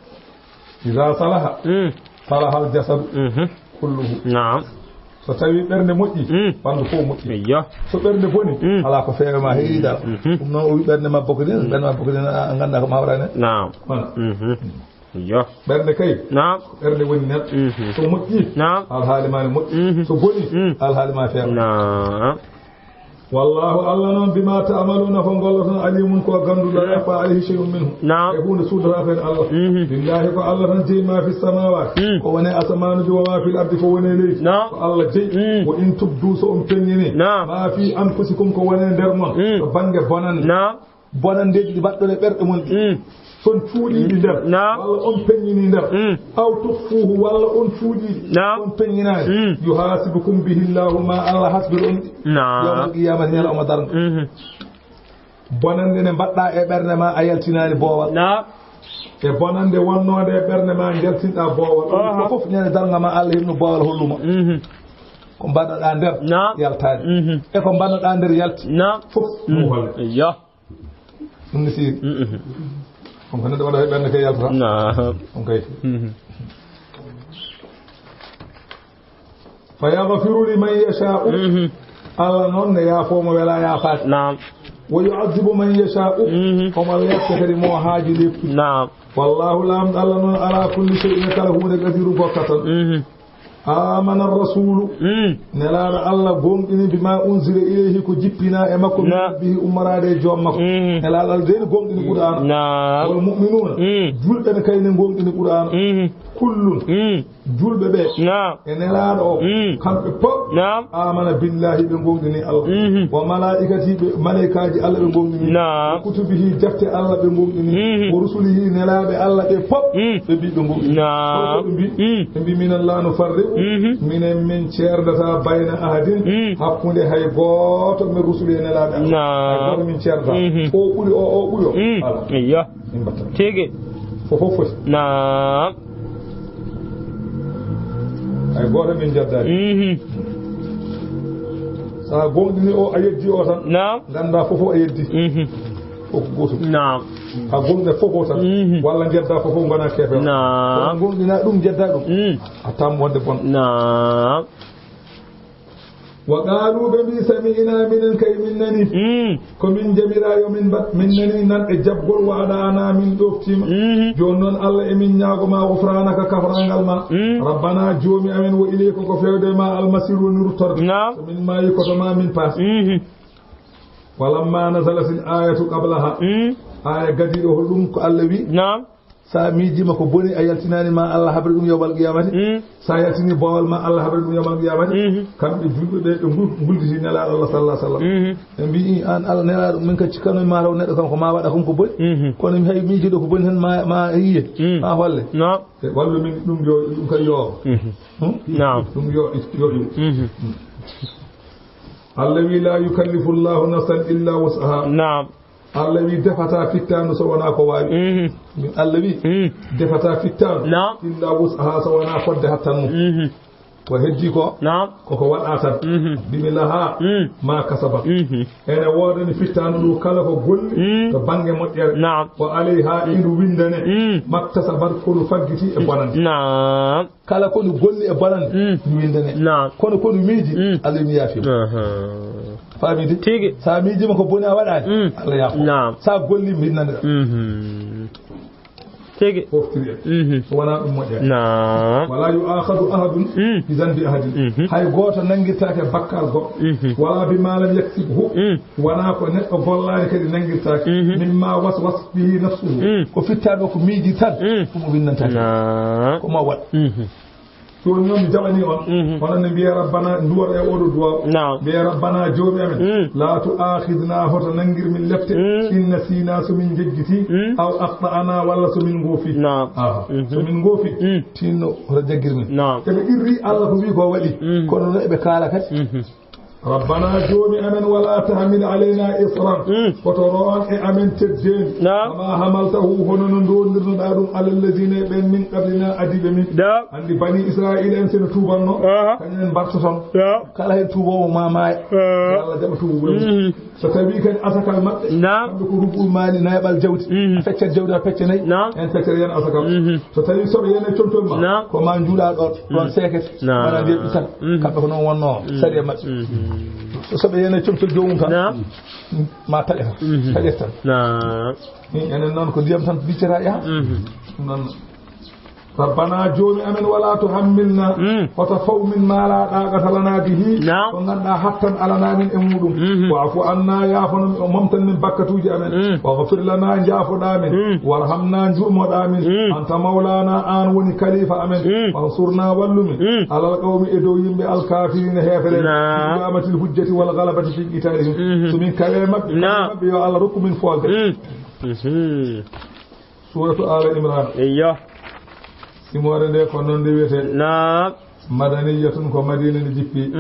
Iza salaha, mm, salahal jasadu, mhm, kulluhu. Naam. So tawii ɓernde moƴƴi, Mm. ɓanndu fof moƴƴi. Eyyo. So ɓernde boni, Mm. alaa ko feewe ma heewi dara. Mhm. Ɗum noon o wi ɓernde ma bokko ni, ɓernde ma bokko ni, a, a nganndaa ko ma waɗa ne. Naam. Voilà. Mhm. Eyyo. Ɓernde kay, Naam. ɓernde woni neɗɗo. Mhm. So moƴƴi, Naam. alhaali ma ne moƴƴi. Mhm. So boni, Mm. alhaali ma feewa. Naam. Wallaahu, Allah noon, bimaa ta'maluuna, ko ngolloton, aliimun, ko gannduɗo, Naam. laa yakhfaa alayhi shay'un minhu. Naam. E huunde suudataa ko en Allah. Mhm. Lillaahi, ko Allah tan jeyi maa fi samaawaati, Mm. ko woni e asamaanuuji, wa maa fil ardi, ko woni e leydi. Naam. Ko Allah jeyi. Mm. Wa in tubdu, so on peññini, Naam. maa fi anfusikum, ko woni e nder mon, Mm. to bannge bonande. Naam. Bonandeeji ɗi mbaɗɗon e ɓerɗe mon ɗi. Mm. So on cuuɗii ɗi nder, Naam. walla on peññinii nder, Mm. aw tukhfuuhu, walla on cuuɗii ɗi, Naam. on peññinaani, Mm. yuhaasibkum bihi Llaahu, ma Allah hasbir on ɗi. Naam. Yawmal qiyaamati, ñalawma darnga. Mhm. Bonande nde mbaɗɗaa e ɓernde ma, a yaltinaani boowal. Naam. E bonande wonnoonde e ɓernde ma, njaltinɗaa boowal. Aha. Ko fof ñande darnga ma, Allah heɓnu boowal hollu ma. Mhm. Ko mbaɗnoɗaa nder Naam. yaltaani. Mhm. E ko mbaɗnoɗaa nder yalti. Naam. Fof ɗum Mm. holle. Eyyo. Ɗum ne siri. Mhm. Ɗum ko neɗɗo waɗa e ɓernde kay yaltata. Naam. Ɗum kay. Mhm. Fa yaghfiru liman yasha'u. Mhm. Allah noon ne yaafoo mo welaa yaafaade. Naam. Wa yu'adhibu man yasha'u. Mhm. Omo lepta kadi mo haaju leptude. Naam. Wallaahu, Laamɗo Allah noon, ala kulli shay'in, kala huunde, qadirun, ko kattan. Mhm. Amana rasulu. Mm. Nelaaɗo Allah goongɗini bima unzila ilayhi, ko jippinaa e makko, min Naam. rabbihi, ummoraade e joom makko. Mhm. Nelaaɗo Allah de ne goongɗini Qur'aana. Naam. Wal mu'minuuna. Mm. Julɓe ne kay ne goongɗini Qur'aana. Mhm. Kullun. Mm. Julɓe ɓe Naam. e Nelaaɗo o, Mm. kamɓe fof, Naam. amana billahi, ɓe goongɗini Allah. Mhm. Wa malaikati, ɓe, malaikaaji Allah ɓe goongɗini. Naam. Wa kutubihi, defte Allah ɓe goongɗini. Mhm. Wa rusulihi, nelaaɓe Allah ɓe fof, Mm. ɓe mbi ɓe goongɗini. Naam. Kono ko ɓe mbi? Mm. Ɓe mbi, "Minen la nufarriqu, Mhm. minen min ceerdata bayna ahadin, Mm. hakkunde hay gooto min rusuli e nelaaɓe Allah. Naam. Hay gooto min ceerdata. Mhm. O ɓuri o, o ɓuri o." Mm. Ala. Eyyo. Min mbatta. Tigi. Fof, fof foti. Naam. Hay gooto min jeddaani. Mhm. So a goongɗini o, a yeddi o tan, Naam. nganndaa fof fof a yeddi. Mhm. Fof ko gootum. Naam. A goongɗina fof fof tan, Mhm. walla njeddaa fof fof, ngonaa keefeero. Naam. Kono goongɗina ɗum, njeddaa ɗum. Mm. A tam wonde bon. Naam. Wa qaalu, ɓe mbi, "Sami'na, minen kay min nani." Mm. Ko min jaɓiraa yo min mbaɗ, min nani nan e jaɓgol, wa ata'na, min ɗoftiima. Mhm. Jooni noon Allah, emin ñaago ma ghufraanaka, kafrangal ma. Mm. Rabbana, joomi amen, wa ilayka, ko feewde ma, al-masiiru woni ruttorde. Naam. So min maayi, ko to ma min paasi. Mhm. Wa lamma nazalatil ayatu qablaha. Mm. Aya gadiiɗo, hol ɗum ko Allah wi? Naam. Sa miijiima ko boni, a yaltinaani, ma Allah haɓre ɗum yawmal qiyamati. Mm. Sa yaltini boowal, ma Allah haɓre ɗum yawmal qiyamati. Mhm. Kamɓe julɓe ɓe, ɓe ngul-, ngulditi Nelaaɗo Allah sallallahu alaihi wasallam. Mhm. Ɓe mbi'i, "An Allah Nelaaɗo, min ka cikkano ma taw neɗɗo kam ko ma waɗa kon ko boni. Mhm. Kono mi hay miijiiɗo ko boni tan ma, ma yiye, Mm. ma holle." Naam. E wallu min ɗum yo, ɗum kay yo. Mhm. Hmm? Naam. Ɗum yo, yo, yo. Mhm. Allah wi, "La yukallifu Allahu nafsan illa wus'aha." Naam. Allah wi, "Defataa fittaandu so wonaa ko waawi." Mhm. Min Allah wi, Mm. "Defataa fittaandu Naam. illa wus'aha, so wonaa fodde hattan mum." Mhm. Ko heddi ko, Naam. koko waɗa tan. Mhm. Bismillaha, Mm. ma kasabat. Mhm. Ene woodani fittaandu ndu kala ko golli Mm. to bannge moƴƴere. Naam. Wa alayha, indu windane. Mm. Maktasabat, ko ndu faggiti e bonande. Naam. Kala ko ndu golli e bonande, Mm. ndu windane. Naam. Kono ko ndu miiji, Mm. Allah mi yaafi. Aha. Faami de? Tigi. Sa miijiima ko boni a waɗaani, Mm. Allah yaafo. Naam. Sa golli, windane. Mhm. Tigi. Foftiri en. Mhm. So wonaa ɗum moƴƴa. Naam. Wala yu'akhadhu ahadun Mm. bi dhanbi ahadin. Mhm. Hay gooto nanngirtaake bakkal goɗɗo. Mhm. Wala bima lam yaksibhu. Mm. Wonaa ko neɗɗo gollaani kadi nanngirtaake. Mhm. Mimma waswas bihi nafsuhu. Mm. Ko fittaandu ko miiji tan, Mm. ɗum o winnantaake. Naam. Ko ma waɗ. Mhm. Jooni noon mi jaɓanii on. Mhm. Onon ne mbiya Rabbana, nduwor e oɗo duwaaw. Naam. Mbiya Rabbana, joomi amen. Mm. La tu'akhidna, hoto nanngir min lepte. Mm. In nasina, so min njejjiti. Mm. Aw akhta'na, walla so min ngoofi. Naam. Aha. Mhm. So min ngoofi, Mm. tinno hoto jaggir min. Naam. Eɓe qirri Allah ko wi ko waɗi. Mm. Kono no eɓe kaala kadi. Mhm. Rabbana, joomi amen, wala tahmil alayna isran, koto roon e amen teddeendi, kama hamaltahu, hono no ndoondirnoɗaa ɗum, ala alladina, e ɓen, min qablina, adiiɓe min. Anndi bani Israila en, seno tuubanno, kañum en mbartoton. Kala heen tuuboowo ma maaya. Yo Allah jaɓa tuuba. So tawii kadi asakal maɓɓe, kamɓe ko rubu'ul maali, nayaɓal jawdi, a feccat jawdi, a pecce nayi, en feccere yen asakal. So tawii soɓe yen e comcol ma, ko ma njuuɗa ɗoon, ɗoon seekete, mana ndiyam itan. Kamɓe ko noon wonnoo sariya maɓɓe. So soɓe yen e comcol joomum tan, ma taƴa tan, taƴete tan. Enen noon ko ndiyam tan biccata yaha. Ɗum noon. Rabbana, joomi amen, wala tuhammilna, hoto faw min maala ɗaaqata lana bihi, ko ngannduɗaa hattan alana min e muɗum. Wa'fu anna, yaafano, momtan min bakkatuuji amen. Waghfir lana, njaafoɗaa min. Warhamna, njurmoɗaa min. Anta mawlana, aan woni kalifa amen. Fansurna, wallu min. Alal qawmi, e dow yimɓe, alkafirina, heefereɓe. Bi iqamatil hujjati wal ghalabati fi qitalihim. So min kawe maɓɓe, kawe maɓɓe, yo Allah rokku min foolde. Suuratu Aala Imraan. Eyyo. Simoore nde ko noon nde wiyetee. Naam. Madaniyatun, ko Madiina nde jippi.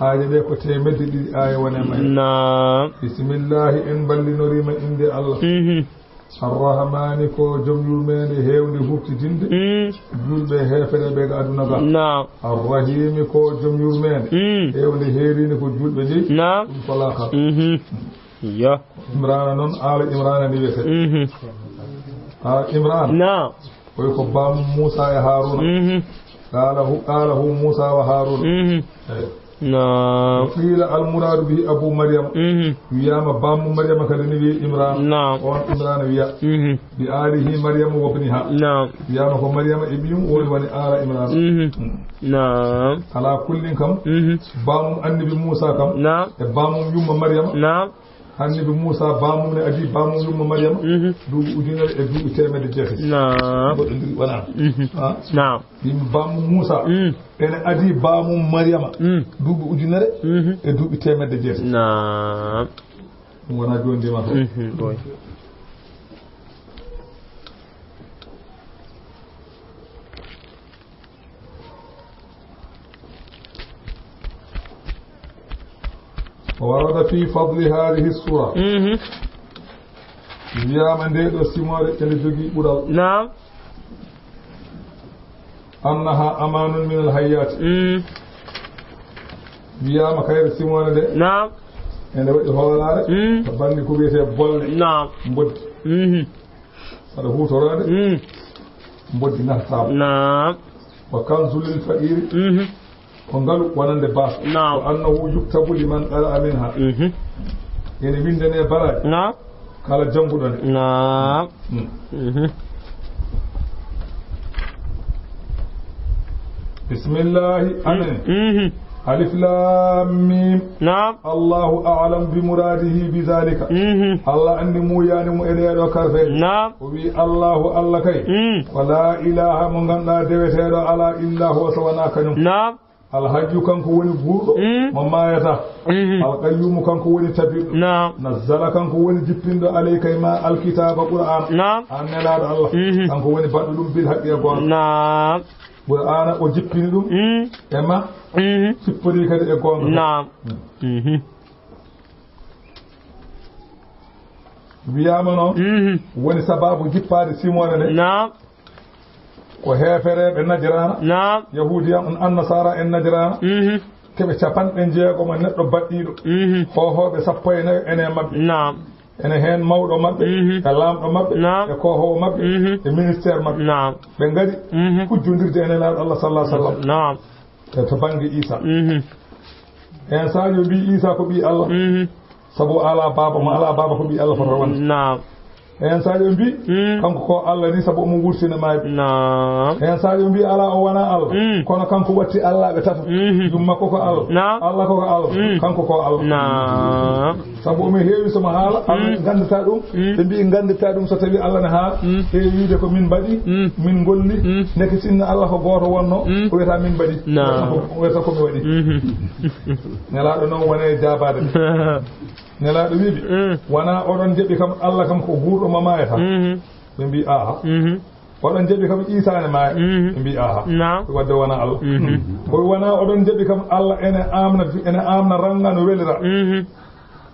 Aaje ɗe ko teemedde ɗiɗi aaya woni e mayre. Naam. Bismillaahi, en mballinorii ma innde Allah. Arrahmaani, ko jom yurmeende heewnde huuɓtidinde juulɓe e heefereɓe ga aduna ga. Naam. Arrahiimi, ko jom yurmeende heewnde heeriinde ko juulɓe jeyi. Naam. Ɗum ko laakara. Eyyo. Imraana noon, Aala Imraana ni wiyetee. Aala Imraana. Naam. Oy ko baamu Muusa e Haaruuna. Qaala hu, qaala hu Muusa wa Haaruuna. Eey. Naam. Qiila al muraadu bihi Abu Maryam. Wiyaama baamu Maryama kadi ni wiye Imraana. Naam. On Imraana wiya. Bi aalihi Maryama wa bniha. Naam. Wiyaama ko Maryama e ɓiyum woni, woni Aala Imraana. Naam. Alaa kullin kam, baamu Annabi Muusa kam, naam, e baamu yumma Maryama. Naam. Annabi Muusa, baamum ne adii baamum yumma Maryama, duuɓi ujunere e duuɓi teemedde jeetati. Naam. Goɗɗo ndiri wonaa. Naam. Yimɓe baamum Muusa, ene adii baamum Maryama, duuɓi ujunere e duuɓi teemedde jeetati. Naam. Ɗum wonaa jooni de ma. Warada fi fadli haadihi suura. Wiyaama nde ɗo simoore ene jogii ɓural. Naam. Annaha amaanun min al hayyaati. Wiyaama kayre simoore nde. Naam. Ene waɗi hoolaare. To bannge ko wiyetee bolle. Naam. Mboddi. Saɗa huutoraade. Mboddi ngartaama. Naam. Wa kanzu lil faqiiri. Ko ngalu wonande baasa. Naam. Wa annahu yuktabu liman qara'a minha. Ene winndane baraaji. Naam. Kala jannguɗo nde. Naam. Bismillahi. Amen. Alif Laam Miim. Naam. Allahu a'lam bi muraadihi bi zaalika. Allah anndi muuyaani mo e ɗee ɗoo karfeeje. Naam. O wi'i Allahu, Allah kay. Ko laa ilaaha mo ngannduɗaa deweteeɗo alaa illaa huwa so wonaa kañum. Naam. Alhayyu, kanko woni guurɗo mo maayataa. Alqayyuumu, kanko woni tabirɗo. Naam. Nazzala, kanko woni jippinɗo alayka e ma alkitaaba Qur'aan. Naam. Aan nelaaɗo Allah. Kanko woni baɗɗo ɗum bil haqqi e goonga. Naam. Qur'aana o jippini ɗum e ma, sipporii kadi e goonga. Naam. Wiyaama noon, woni sabaabu jippaade simoore nde. Naam. Ko heefereeɓe Najraana, naam, Yahuudiya on, Annasaara en Najraana, keɓe capanɗe jeegom e neɗɗo baɗɗiiɗo, hoohooɓe sappo e nayo ene maɓɓe. Naam. Ene heen mawɗo maɓɓe, e laamɗo maɓɓe, naam, e koohoowo maɓɓe, e ministeer maɓɓe. Naam. Ɓe ngari hujjondirde e Nelaaɗo Allah, sallallahu alaihi wasallam. Naam. E to bannge Iisa. Heen saaji o mbii Iisa ko ɓii Allah. Sabu o alaa baaba, mo alaa baaba ko ɓii Allah fotata wonde. Naam. Heen saaji o mbii, kanko ko Allah ni sabu omo wurtina maayɓe. Naam. Heen saaji o mbii alaa, o wonaa Allah. Kono kanko watti Allaaɓe tato. Yumma ko ko Allah. Naam. Allah ko ko Allah. Kanko ko Allah. Naam. Sabu omo heewi so mo haala, Allah nganndataa ɗum. Ɓe mbii nganndataa ɗum so tawii Allah ne haala. Heewi wiide ko min mbaɗi, min ngolli. Ndeke sinno Allah ko gooto wonnoo, o wiyata min mbaɗi. Naam. O wiyata ko mi waɗi. Nelaaɗo noon wone jaabaade ɓe. Nelaaɗo wi'i ɓe, wonaa oɗon njaɓi kam, Allah kam ko guurɗo mo maayataa? Ɓe mbii, aaha. Oɗon jaɓi kam Iisaa ne maaya. Mhm. Ɓe mbii, "Aha." Naam. Wadde wonaa Allah. Mhm. Ko wonaa oɗon jaɓi kam Allah ene aamna, ene aamna rannga no welira. Mhm.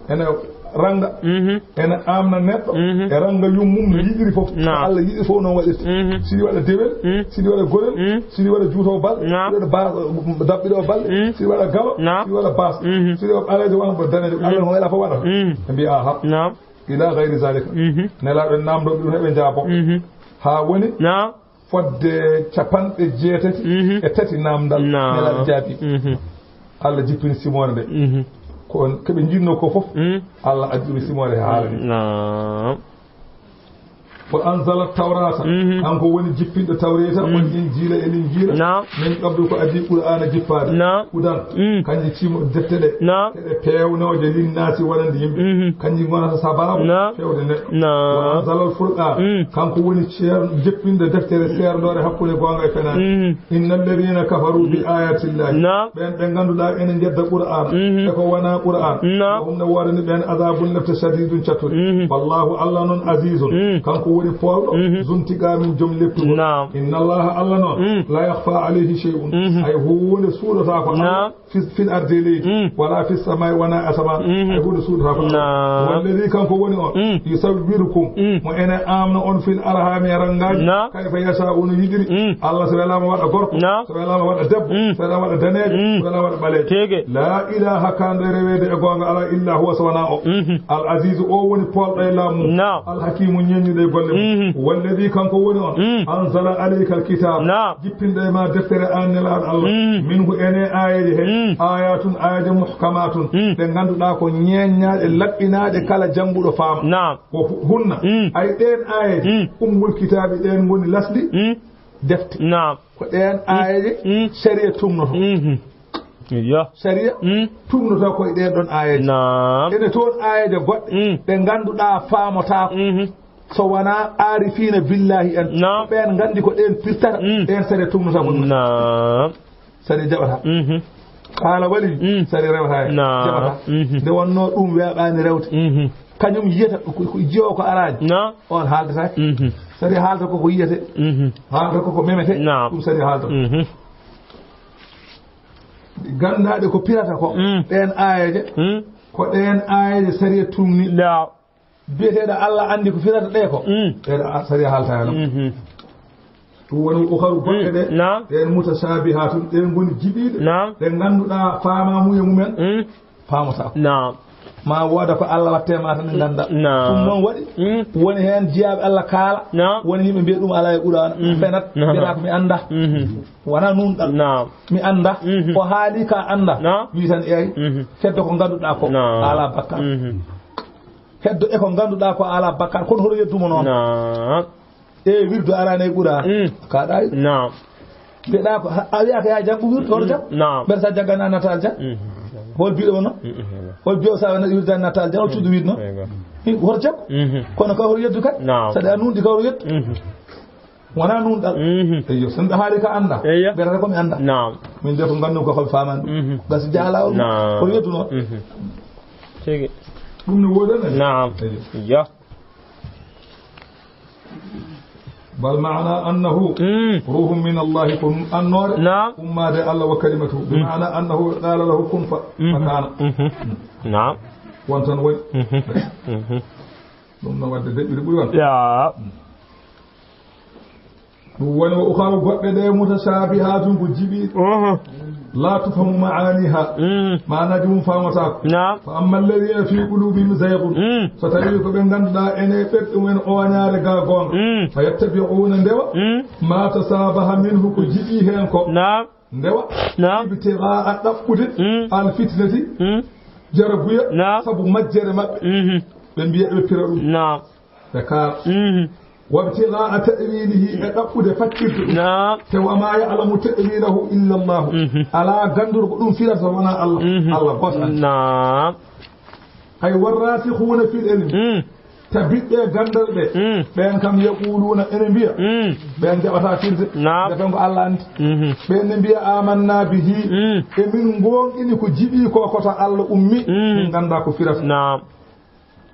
Ene rannga, mhm, ene aamna neɗɗo, mhm, e rannga yummum no yiɗiri fof. Naam. Allah yiɗi fof noon waɗirta. Mhm. Siɗi waɗa dewel, mhm, siɗi waɗa gorel, mhm, siɗi waɗa juuto bal, naam, siɗi waɗa ba-, daɓɓiɗo bal, mhm, siɗi waɗa galo, naam, siɗi waɗa baas, mhm, siɗi waɗa ɓaleejo wona ko daneejo. Mhm. Allah no waɗa fof waɗa. Mhm. Ɓe mbii, "Aha." Naam. Ila gayri zalika. Mhm. Nelaaɗo en naamndoo ɓe ɗum heɓe njaaboo. Mhm. Haa woni, naam, fodde capanɗe jeetati, mhm, e tati naamndal. Naam. Nelaaɗo jaabi. Mhm. Allah jippini simoore nde. Mhm. Ko on, ko ɓe njiɗnoo ko fof, mhm, Allah addi ɗum simoore he haala ni. Naam. Wa anzala tawrata, mhm, kanko woni jippinɗo tawreeta, mhm, woni injiila e linjiila. Naam. Min qablu ko adii Qur'aana jippaade. Naam. Hudan, mm, kanji cimo defte ɗe. Naam. Keɗe peewnooje linnaasi wonande yimɓe. Mhm. Kanji ngonata sabaabu, naam, fewde neɗɗo. Naam. Wa anzala al-furqaan, mm, kanko woni ceer-, jippinɗo deftere seerndoore hakkunde goonga e fenaande. Mhm. Inna alladhina kafaru bi ayati llahi. Naam. Ɓeen ɓe ngannduɗaa ene njedda Qur'aan, mhm, e ko wonaa Qur'aan. Naam. Ko ɗum ne woodani ɓeen azabun lepte shadidun cattude. Mhm. Wallahu Allah noon azizun. Mm. Kanko woni poolɗo, mhm, zuntiqaamin joom lettugol. Naam. Inna Allaha Allah noon, mm, la yakhfa alayhi shay'un. Mhm. Hay huunde suuɗataa ko Allah. Naam. Fi, fil ardi e leydi, mm, wala fis samaa'i wona asamaan, mm, hay huunde suuɗataa ko Allah. Naam. Walladi kanko woni on, mm, yusawwirukum, mm, mo ene aamna on fil arhami e ranngaaji, naam, kayfa yasha'u no yiɗiri. Mm. Allah so welaama waɗa gorko, naam, so welaama waɗa debbo, mm, so welaama waɗa daneejo, mm, so welaama waɗa ɓaleejo. Tigi. La ilaha kanɗo e reweede e goonga alaa illa huwa so wonaa o. Mhm. Al azizu o woni poolɗo e laamu. Naam. Al hakimu ñeññuɗo e golle mum. Mhm. Walladi kanko woni on, mm, anzala alayka al kitab. Naam. Jippinɗo e ma deftere an nelaaɗo Allah. Mm. Minhu ene aayeeje he. Mm. Ayatun aayeeje muhkamatun. Mm. Ɗe ngannduɗaa ko ñeeññaaɗe, laɓɓinaaɗe, kala jannguɗo faama. Naam. Ko hu-, hunna. Mm. Ay ɗeen aayeeje. Mm. Ummul kitaabi ɗeen ngoni lasli. Mm. Defte. Naam. Ko ɗeen aayeeje. Mm. Sariya tumnoto. Mhm. Iyo. Sariya. Mm. Tumnoto ko e ɗeen ɗoon aayeeje. Naam. Ene toon aayeeje goɗɗe. Mm. Ɗe ngannduɗaa faamotaako. Mhm. So wonaa aarifiina billaahi en, naam, ɓeen nganndi ko ɗeen pirtata, mm, ɗeen sariya tumnata ko ɗum. Naam. Sariya jaɓata. Mhm. Haala wali, mm, sariya rewata heen. Naam. Jaɓata. Mhm. Nde wonnoo ɗum weeɓaani rewde. Mhm. Kañum yiyata ko, ko jiyo ko araani. Naam. On haaldata. Mhm. Sariya haalta ko ko yiyete. Mhm. Haalta ko ko memete. Naam. Ɗum sariya haalta. Mhm. Ganndaaɗe ko pirata ko. Mm. Ɗeen aayeeje. Mm. Ko ɗeen aayeeje sariya tumni. Naam. Biyeteeɗo Allah anndi ko firata ɗe ko. Mm. Ɗeeɗo a-, sariya haalta heen. Mhm. Ɗum woni ukharu goɗɗe, mm, ɗe. Naam. Ɗeen mutashabihatun, ɗeen ngoni jiɓiiɗe. Naam. Ɗe ngannduɗaa faamaamuye mumen, mm, faamata ko. Naam. Ma wooda ko Allah watte ma tan ngannda. Naam. Ɗum noon waɗi. Mm. Woni heen jiyaaɓe Allah kaala. Naam. Woni yimɓe mbiya ɗum alaa e Qur'aana. Mm. Fenat. Naam. Mbiyataa ko mi annda. Mhm. Wonaa nuunɗal. Naam. Mi annda. Mhm. O haali ka annda. Naam. Wi tan eey. Mhm. Feddo ko ngannduɗaa ko. Naam. Alaa bakkaat. Mhm. Heddo e ko ngannduɗaa ko alaa bakkaat, kono hoto yeddumo noon. Naam. E wirdu araane e ɓura. Mm. Kaɗa e. Naam. Mbiɗa ko, a wiyaaka yaa janngu wirdu, hoto janngu? Naam. Mbeɗa sa janngan a natta aljan? Mm. Hol biɗo mo noon? Mm, mm, mm. Hol biyo sa wirdu a natta aljan? Hol cuuɗi wirdu noon? Mm. Hoto janngu? Mm. Kono ka hoto yeddu kay? Naam. Saɗa a nuunɗi ka hoto yeddu? Mm. Wonaa nuunɗal. Mhm. Eyyo, so mi haali ka annda. Eyyo. Mbiyata ko mi annda. Naam. Min de ko nganndu ko, ko mi faamani ɗum. Mhm. Gasi jaalawol. Naam. Ko yettuno. Mhm. Tigi. Ɗum ne woodani. Naam. Eyyo. Yo. Bal maana annahu, mm, ruhun min Allah, ko ɗum annoore. Naam. Ummaade Allah wa kalimatu. Bi, mm, maana annahu qala lahu kun fa, mhm, fa kana. Mhm. Naam. Won tan woni. Mhm. Mhm. Ɗum no wadde deƴƴude ɓuri won. Ya. Ɗum woni wa ukharu goɗɗe ɗe mutashabihatun ko jiɓi. Mhm. La tufhamu ma'aniha. Mm. Maanaaji mum faamataako. Naam. Fa amma alladhina fi qulubihim zayghun. Mm. So tawi ko ɓe ngannduɗaa ene ɓerɗe mumen oñaare ga goonga. Mm. Fa yattabi'una ndewa. Mm. Ma tashabaha minhu ko jiɓi heen ko. Naam. Ndewa. Naam. Ibtigha'a ɗaɓɓude. Mm. Al fitnati. Mm. Jarabuya. Naam. Sabu majjere maɓɓe. Mhm. Ɓe mbiya ɓe pira ɗum. Naam. Ɓe kaala. Mhm. Wabtigha'a ta'wilihi, e ɗaɓɓude faccirde ɗum. Naam. Te wa ma ya'lamu ta'wilahu illa Allah. Mhm. Alaa gannduɗo ko ɗum firata so wonaa Allah. Mhm. Allah gooto anndi. Naam. Ay warrasikhuna fil ilmi. Mm. Tabiɓɓe ganndal ɓe. Mm. Ɓeen kam yaquluna ene mbiya. Mm. Ɓeen jaɓata firde. Naam. Ɓe tan ko Allah anndi. Mhm. Ɓeen ne mbiya amanna bihi. Mm. E min ngoonɗini ko jiɓi ko, ko to Allah ummi. Mm. Min ngannda ko firata. Naam.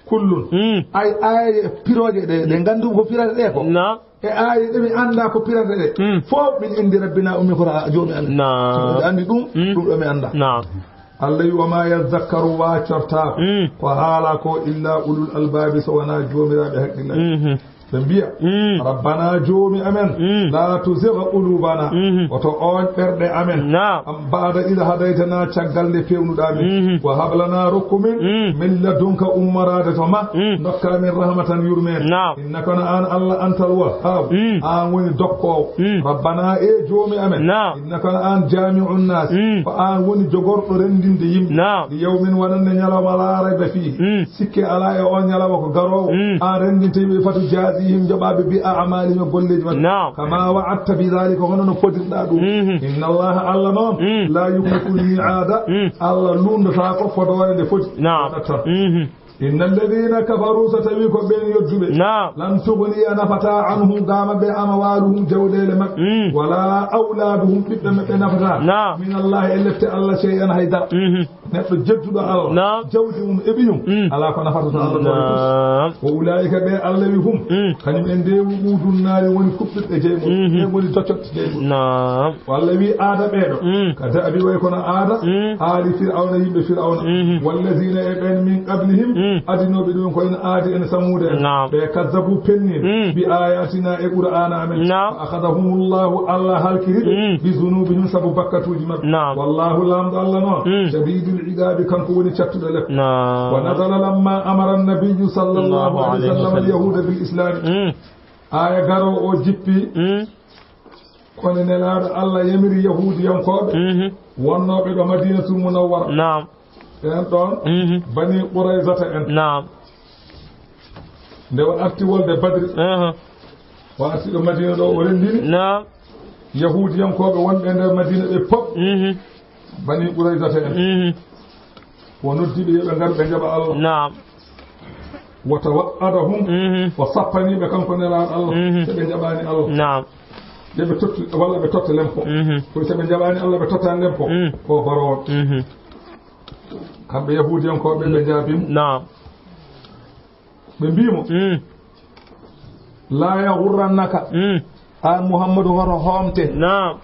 Kullun. Mm. Ay, ay, pirooje ɗe, ɗe nganndu ko pirata ɗe ko. Naam. E ay, ɗe mi annda ko pirata ɗe. Mm. Fof min indi rabbina ummi ko ra'a joomi amen. Naam. So ɓe anndi ɗum, mm, ɗum ɗo mi annda. Naam. Allah wi, "Wa ma yazakkaru wa cortaako." Mm. Ko haala ko illa ulul albaabi so wonaa joomiraaɓe hakkillaaji. Mhm. Ɓe mbiya, mm, "Rabbana joomi amen, mm, la tuzigh qulubana." Mhm. Oto ooñ ɓerɗe amen. Naam. Am ba'da idh hadaytana caggal nde peewnuɗaa min. Mhm. Wa hab lana rokku min, mm, min ladunka ummoraade to ma. Mm. Ndokka min rahmatan yurmeen. Naam. Innaka no aan Allah antal wahhab. Mm. Aan woni dokkoowo. Mm. Rabbana e joomi amen. Naam. Innaka no aan jaami'un naas. Mm. Ko aan woni jogorɗo renndinde yimɓe. Naam. Li yawmin wonande ñalawma laa rayba fiihi. Mm. Sikke alaa e on ñalawma ko garoowo. Mm. Aan renndinte yimɓe fatu jaazihim jaɓaaɓe bi a'maalihim e golleeji maɓɓe. Naam. Kama wa'adta bi dhalika hono no fodirɗaa ɗum. Mhm. Inna Allaha Allah noon. Mm. La yukhlifu l-mi'aada. Mm. Allah luundotaako fodoore nde foti. Naam. Waɗata. Mhm. Inna alladhina kafaru, so tawi ko ɓen yedduɓe. Naam. Lan tughniya nafata anhum ga maɓɓe amwaluhum jawɗeele maɓɓe. Mm. Wala awladuhum ɓiɓɓe maɓɓe nafata. Naam. Min Allah e lepte Allah shay'an hay dara. Mhm. Neɗɗo jedduɗo Allah. Naam. Jawdi mum e ɓiyum. Mm. Alaa ko nafata to Allah ɗo. Naam. Wa ulaika ɓe Allah wi hum. Mm. Kañum en ndewu ɗuɗunnaari woni kuɓɓirɗe jey mum. Mhm. Ɓe ngoni docotte jey mum. Naam. Walla wi aada ɓeeɗo. Mm. Ka da'bi way kono aada. Mm. Aali Fir'awna yimɓe Fir'awna. Mhm. Wallazina e ɓen min qablihim. Mm. Adinooɓe ɗum ko en aadi en samuude en. Naam. Ɓe kazzabu penni. Mm. Bi ayatina e Qur'aana amen. Naam. Fa akhadahumullahu Allah halkiri ɓe. Mm. Bi zunubihim sabu bakkatuuji maɓɓe. Naam. Wallahu laamɗo Allah noon. Mm. Shadidul iqabi kanko woni cattuɗo lepte. Naam. Wa nazala lamma amara annabiyyu sallallahu alayhi wa sallam al yahuda bil islami. Mm. Aya garo o jippi. Mm. Kono Nelaaɗo Allah yamiri Yahuudiyankooɓe, mhm, wonnooɓe ɗo Madiinatul Munawwara. Naam. Ɓeen ɗoon, mhm, Bani Qurayzata en. Naam. Nde o arti wolde Badri, aha, o arti ɗo Madiina ɗo, o renndini, naam, Yahuudiyankooɓe wonɓe e nder Madiina ɓe pop. Mhm. Bani Qurayzata en. Mhm. O noddi ɓe, yo ɓe ngar, ɓe njaɓa Allah. Naam. Wa tawa'adahum, mhm, o sappani ɓe kanko Nelaaɗo Allah, mhm, so ɓe njaɓaani Allah. Naam. Yo ɓe tottu, walla ɓe totta lempo. Mhm. Ko so ɓe njaɓaani Allah, ɓe tottaani lempo. Mm. Ko baro on. Mhm. Kamɓe Yahuudiyankooɓe ɓe njaabiimo. Naam. Ɓe mbiimo, mm, "La yaghurrannaka." Mm. An Muhammadu, hoto hoomte. Naam.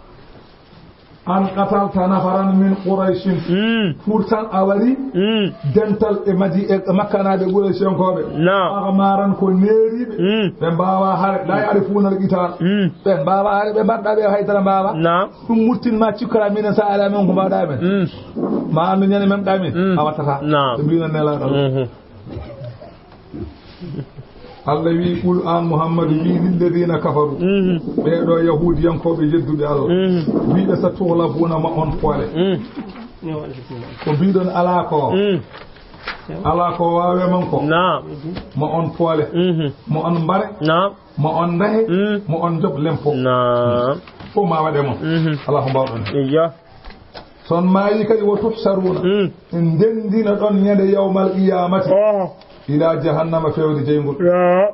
"An qatalta nafaran min Qurayshin." Mm. Pour tan a wari, mm, dental e Madi-, e Makkanaaɓe Qurayshiyankooɓe. Naam. "Aghmaran ko neeriiɓe." Mm. Ɓe mbaawaa hare. "La ya'rifuna al-qital." Mm. Ɓe mbaawaa hare, ɓe mbaɗɗaa ɓe haydara mbaawaa. Naam. Ɗum murtin ma cikkora minen sa ala men ko mbaɗɗaa men. Mm. Ma anndu ñande memɗaa min, mm, a wattataa. Naam. Ɓe mbiino Nelaaɗo Allah. Mhm. Allah wi, "Qul," an Muhammadu, wi, "lilladina kafaru," mhm, ɓee ɗo Yahuudiyankooɓe yedduɓe Allah, mhm, wiɓe, "Satughlabuna, ma on poole." Mm. Ko mbiɗon alaa ko, mm, alaa ko waawe mon ko. Naam. Ma on poole. Mhm. Ma on mbare. Naam. Ma on ndahe. Mm. Ma on njoɓ lempo. Naam. Fof ma waɗe mon. Mhm. Alaa ko mbawɗon. Iya. So on maayi kadi, "Wa tuhsharuna." Mm. En ndenndina ɗon ñande yawmal qiyamati. Oho. Ila jahannama, fewde jeyngol. Ya.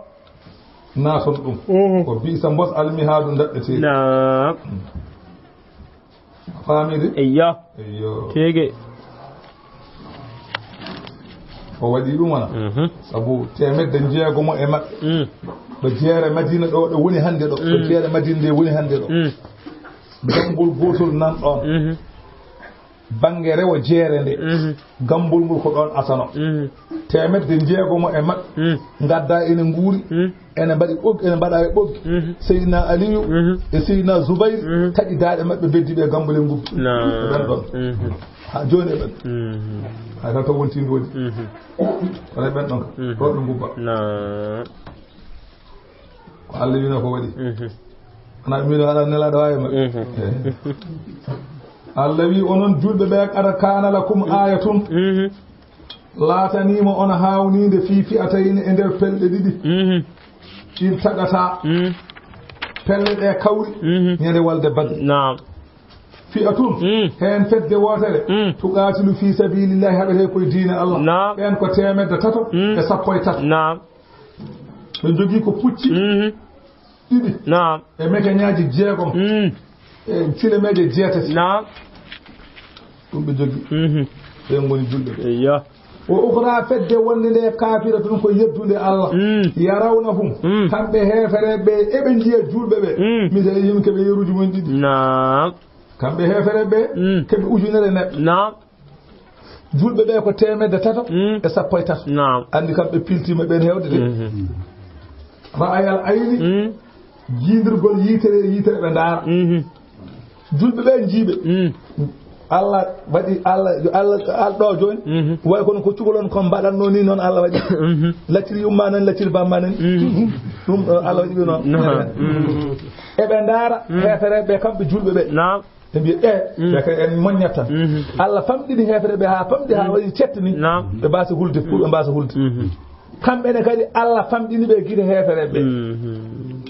Na son ɗum. Mhm. Ko bi'sa mbos almihaadu ndaɗɗeteeɗi. Naam. Faamii de? Eyyo. Eyyo. Tege. O waɗi ɗum wona. Mhm. Sabu teemedde njeegomo e maɓɓe. Mm. Ɗo jeere Madiina ɗo, ɗo woni hannde ɗo. Ɗo, mm, jeere Madiina nde woni hannde ɗo. Mm. Ganngol gootol nan ɗoon. Mhm. Bannge rewo jeere nde. Mhm. Gammbol ngol ko ɗoon asano. Mhm. Teemedde njeegomo e maɓɓe. Mm. Ngadda ene nguuri. Mm. Ene mbaɗi ɓoggi, ene mbaɗa e ɓoggi. Mhm. Seydina Aliyu, mhm, e Seydina Zubayr, mhm, taƴi daaɗe maɓɓe, beddi ɓe gammbole ngubbi. Naam. Ɓen ɗon. Mhm. Haa jooni e ɓen. Mhm. Hay tan taw wonti ndoodi. Mhm. Kono e ɓen ɗon ka. Mhm. Ɗon ɓe ngubba. Naam. Ko Allah wino ko waɗi. Mhm. Ana ɓe mino aɗa nelaɗo waawi maɓɓe. Mhm. Eh. Allah wi onon julɓe ɓe, "Qad kana lakum ayatun." Mhm. Laataniima on haawniinde fii fi'atayni e nder pelɗe ɗiɗi. Mhm. Ɗin taƴata. Mhm. Pelle ɗe kawri. Mhm. Ñande wolde Badri. Naam. Fi'atun, mm, heen fedde wootere, mm, tuqaatilu fii sabiilillahi, haɓetee koye diine Allah. Naam. Ɓeen ko teemedde tato, mm, e sappo e tato. Naam. Ɓe njogii ko pucci, mhm, ɗiɗi. Naam. E mekeñaaji jeegom. Mm. E silemeeje jeetati. Naam. Ɗum ɓe njogii. Mhm. Ɓeen ngoni julɓe ɓe. Eyyo. Wa ukhra, fedde wonde nde kafiratun ko yeddunde Allah. Mm. Yarawnahum, Mm. kamɓe heefereɓe eɓe njiya julɓe ɓe. Mm. Misalu yimɓe ɓe yeruji mum ɗiɗi. Naam. Kamɓe heefereɓe Mm. keɓe ujunere neɗɗo. Naam. Julɓe ɓe ko teemedde tato Mm. e sappo e tato. Naam. Andi kamɓe piltima ɓen hewde de. Mhm. Ra'ayal ayni, Mm. jiidirgol yitere, yitere ɓe ndaara. Mhm. Julɓe ɓe jiiɓe. Mm. Allah waɗi, Allah, yo Allah, Allah ɗo jooni. Mhm. Way kono ko cukalon kon mbaɗatno ni noon Allah waɗi. Mhm. Lacciri yumma nan, lacciri bamma nan. Mhm. Ɗum, eh, Allah waɗi ɓe noon. Naam. Mhm. Eɓe ndaara Mm. heefereɓe kamɓe julɓe ɓe. Naam. Ɓe mbiya, eh, Mm. ɓe kay en moññat tan. Mhm. Allah famɗini heefereɓe haa famɗi haa Mm. waɗi cettini. Naam. Ɓe mbaasa hulde, pour ɓe mbaasa hulde. Mhm. Kamɓe ne kadi Allah famɗini ɓe gite heefereɓe ɓe. Mhm.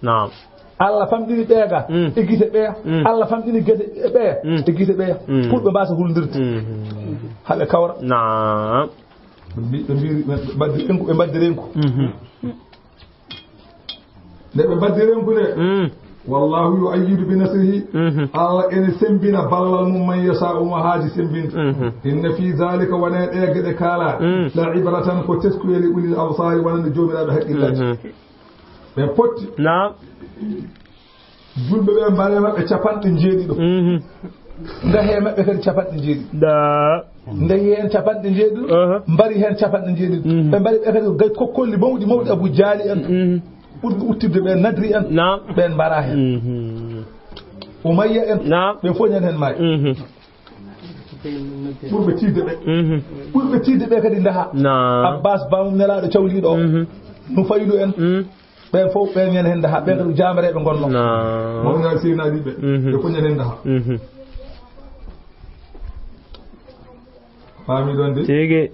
Naam. Allah famɗini ɓeega Mm. e gite ɓeya. Mm. Allah famɗini gite ɓeya Mm. e gite ɓeya. Mm. Pour ɓe mbaasa hulndirde. Mm. Haɓe kawra. Naam. Ɓe mbi-, ɓe mbiri, ɓe mbaddi renku, ɓe mbaddi renku. Mhm. Nde ɓe mbaddi renku nde. Mm. Wallahu yu'ayyidu bi nasrihi. Mhm. Allah ene sembina ballal mum man yasha'u mo haaji sembinde. Mhm. Inna fi dhalika, wona e ɗe geɗe kaala. Mm. La ibratan, ko teskuye li ulil absari, wonande joomiraaɓe haqqillaaji. Mhm. Ɓe potti. Naam. Julɓe ɓe mbaɗe maɓɓe capanɗe jeeɗiɗo. Mhm. Ndahe maɓɓe kadi capanɗe jeeɗiɗo. Da. Ndahi heen capanɗe jeeɗiɗo. Aha. Mbari heen capanɗe jeeɗiɗo. Mhm. Ɓe mbari ɓe kadi gay kokkolli mawɗi mawɗi Abu Jaali en. Mhm. Ɓurɓe uttidde ɓe Nadri en. Naam. Ɓen mbara heen. Mhm. Umayya en. Naam. Ɓen fof ñan heen maayi. Mhm. Ɓurɓe tiiɗde ɓe. Mhm. Ɓurɓe tiiɗde ɓe kadi ndaha. Naam. Abbas bamum nelaaɗo cawliiɗo o. Mhm. Nufaylu en. Mhm. Ɓen fof ɓen ñan heen ndaha. Ɓen kadi ko jaamareeɓe ngonnoo. Naam. Mawnaali Seydina Ali ɓe. Mhm. Ɓe fof ñan heen ndaha. Mhm. Faami ɗon de? Tigi.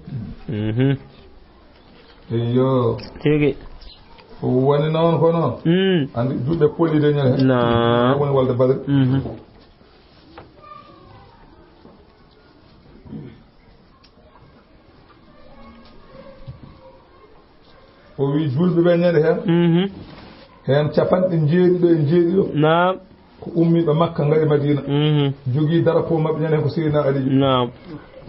Mhm. Eyyo. Tigi. Ko woni noon ko noon. Mm. Anndi julɓe poli de ñan heen. Naam. Woni walde Badri. Mhm. O wi julɓe ɓe ñande heen. Mhm. Heen capanɗe jeeɗiɗo e jeeɗiɗo. Naam. Ko ummiiɓe Makka ngari Madina. Mhm. Jogii darapo maɓɓe ñande heen ko Seydina Ali. Naam.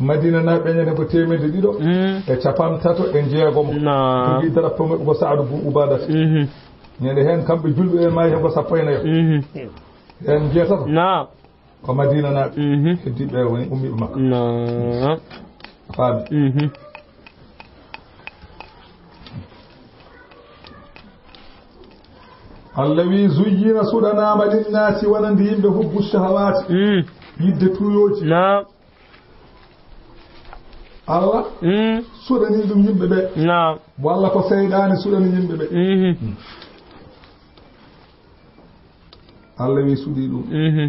Madina naaɓe ñande heen ko teemedde ɗiɗo Mm. e capanɗe tato e jeegom. Naam. Jogii darapo maɓɓe ko Saadu bun Ubadata. Mhm. Ñande heen kamɓe julɓe ɓe maayi heen ko sappo e nayo. Mhm. Heen jeetato. Naam. Ko Madina naaɓe. Mhm. Heddiiɓe ɓe woni ummiiɓe Makka. Naam. Faami. Mhm. Allah wi, zuyyina, suɗanaama, linnaasi, wonande yimɓe, hubbu shahawaati, Mm. yidde tuuyooji. Naam. Allah Mm. suɗani ɗum yimɓe ɓe. Naam. Walla ko seyɗaani suɗani yimɓe ɓe. Mhm. Allah wi suɗi ɗum. Mhm.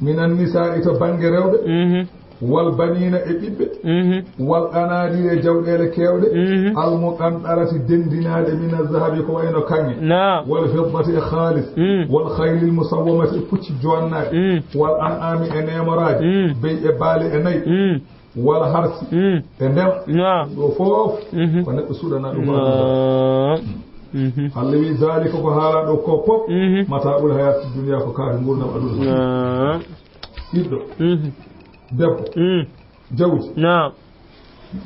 Minan nisa'i, to bannge rewɓe. Mhm. Wal baniina, e ɓiɓɓe. Mhm. Wal qanaatiri, e jawɗeele keewɗe. Mhm. Al muqantarati, denndinaaɗe, mina zahabi, ko wayno kaŋŋe. Naam. Wal fiddati, e kaalis. Mm. Wal khaylil musawwamati, e pucci joonnaaɗi. Mm. Wal an'ami, e neemoraaji. Mm. Be'i e baali e nayi. Mm. Wal harsi Mm. e ndema. Naam. Ɗo fof Mhm. ko neɗɗo suɗana ɗum ko aduna. Naam. Mhm. Allah wi, zalika, ko haala ɗo ko fof, Mhm. mata'ul hayati dunya, ko kaari nguurdam aduna. Naam. Ɓiɗɗo, Mhm. debbo, Mm. jawdi, Naam.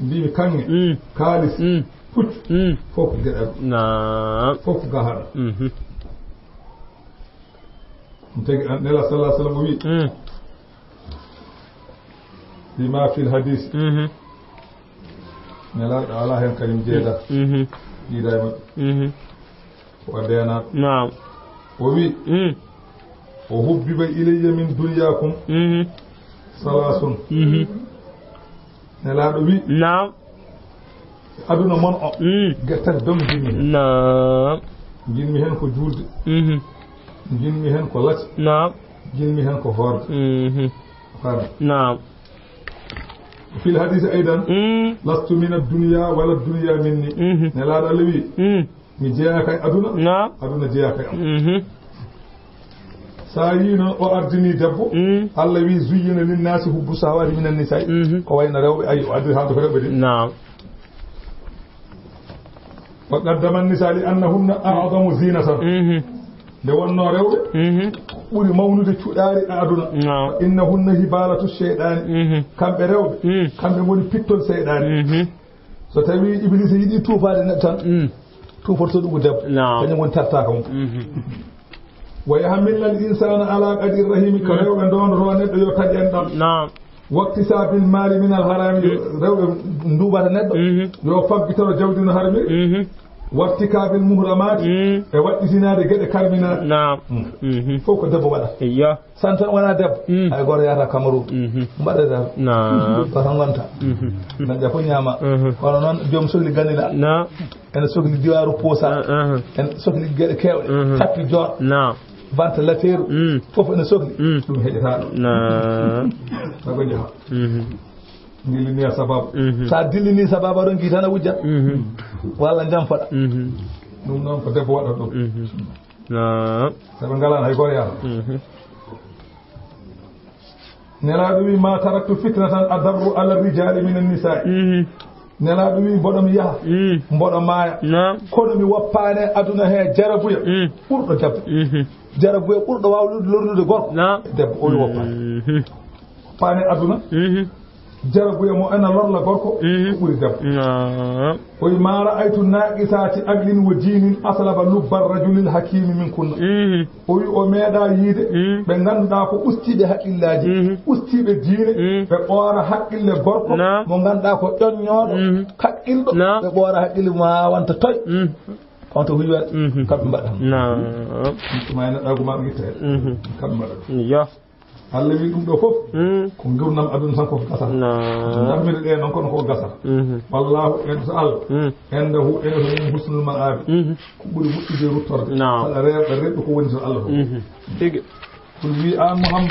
Mbimi kaŋŋe, Mm. kaalis, Mm. puccu, Mm. fof ko geɗal. Naam. Fof ko gahaɗo. Mhm. Ɗum tagi an Nela sallallahu alaihi wasallam o wi, Mm. Bima fil hadis. Mhm. Nelaaɗo alaa heen kañum jeeda. Mhm. Jiida e maɓɓe. Mhm. Ko deenaaɗo. Naam. O wi, Mm. o hubbiba ilayya min dunyakum Mhm. salasun. Mhm. Nelaaɗo wi, Naam. aduna mon o, Mm. geɗe tati dong njiɗmi heen. Naam. Njiɗmi heen ko juulde. Mhm. Njiɗmi heen ko lati. Naam. Njiɗmi heen ko hoorde. Mhm. Faami. Naam. Fil hadisi aydan, Mm. lastu min ad-dunya wala ad-dunya minni. Mhm. Nelaaɗo Allah wi, Mm. mi jeyaaka e aduna, Naam. aduna jeyaaka e am. Mhm. So a yii noon o ardini debbo, Mm. Allah wi, zuyyina linnasi hubbu shahawati minan nisa'i. Mhm. Ko wayno rewɓe, ayi, o addi haalde ko rewɓe de. Naam. Wa qaddama an-nisa li annahunna a'zamu zinatan. Mhm. Nde wonno rewɓe, Mhm. ɓuri mawnude cuɗaari e aduna. Naam. Innahunna hibalatu sheyɗaani. Mhm. Kamɓe rewɓe, mm, kamɓe ngoni pittol seyɗaani. Mhm. So tawi Iblisa yiɗi tuufaade neɗɗo tan, mm, tuuforto ɗum ko debbo. Naam. Kañum woni tartaaka mum. Mhm. Wa yahmilna al insana ala qadri rahimi, ko, mm, rewɓe ndondoto neɗɗo yo taƴ enɗam. Naam. Waktisabil mali min al harami, mm, rewɓe nduuɓata neɗɗo, mhm, yo faggitoro jawdi no harmiri. Mhm. Wartikabil muhramati, mm, e waɗɗitinaade geɗe karminaaɗe. Naam. Mm. Mhm. Fof ko debbo waɗa. Eyyo. San tan wona debbo. Mm. Hay gooto yahata Cameroun. Mhm. Mbaɗata. Naam. Ko tan wonta. Mhm. Dañƴa fof ñaama. Mhm. Kono noon joom sokli ganila. Naam. Ene sokli diwaaru Poosa. Ah, ah. Ene sokli geɗe keewɗe. Mhm. Tappi joor. Naam. Ventilateur. Mm. Fof ene sokli. Mm. Ɗum heƴata ɗo. Naam. Tago jaha. Mhm. Dillini a sababu. Mhm. Sa dillini sababu, aɗon gii tan a wujja. Mhm. Walla jamfaɗa. Mhm. Ɗum noon ko debbo waɗata ɗum. Mhm. Naam. Sabu ngalan hay gooto yahata. Mhm. Nelaaɗo wi, "Ma taraktu fitnatan adarru ala rijali min annisa'i." Mhm. Nelaaɗo wi, "Mboɗo mi yaha, mm, mboɗo maaya." Naam. Kono mi woppaani aduna he jarabuya, mm, ɓurɗo debbo. Mhm. Jarabuya ɓurɗo waawlude lorlude gorko. Naam. Debbo o wi woppaani. Mhm. Woppaani aduna. Mhm. Jarabuya mo ena lorla gorko, mhm, ko ɓuri debbo. Naam. O wi, "Ma ra'aytu naqisati aqlin wa dinin aslaba lubba rajulil hakimi min kunna." Mhm. O wi o meeɗa yiide, mm, ɓe ngannduɗaa ko ustiiɓe haqqillaaji, mhm, ustiiɓe diine, mm, ɓe ɓoora haqqille gorko, naam, mo ngannduɗaa ko ƴoññooɗo, mhm, kaqqilɗo, naam, ɓe ɓoora haqqille mo haa wonta toy. Mm. On to huywere, mhm, kamɓe mbaɗa. Naam. Ɗum tuma e neɗɗaagu ma ɓe ngitta heen. Mhm. Kamɓe mbaɗa ɗum. Yo. Allah wi ɗum ɗo fof, mm, ko ngurnam aduna tan ko gasa. Naam. Darmiri ɗe noon kono ko gasa. Mhm. Wallahu, en so Allah, mm, indahu ilmun husnul ma'abi. Mhm. Ko ɓuri moƴƴude ruttorde. Naam. Kala rewɓe, rewɓe ko woni to Allah ɗo. Mhm. Tigi. Kul wi an Muhammad.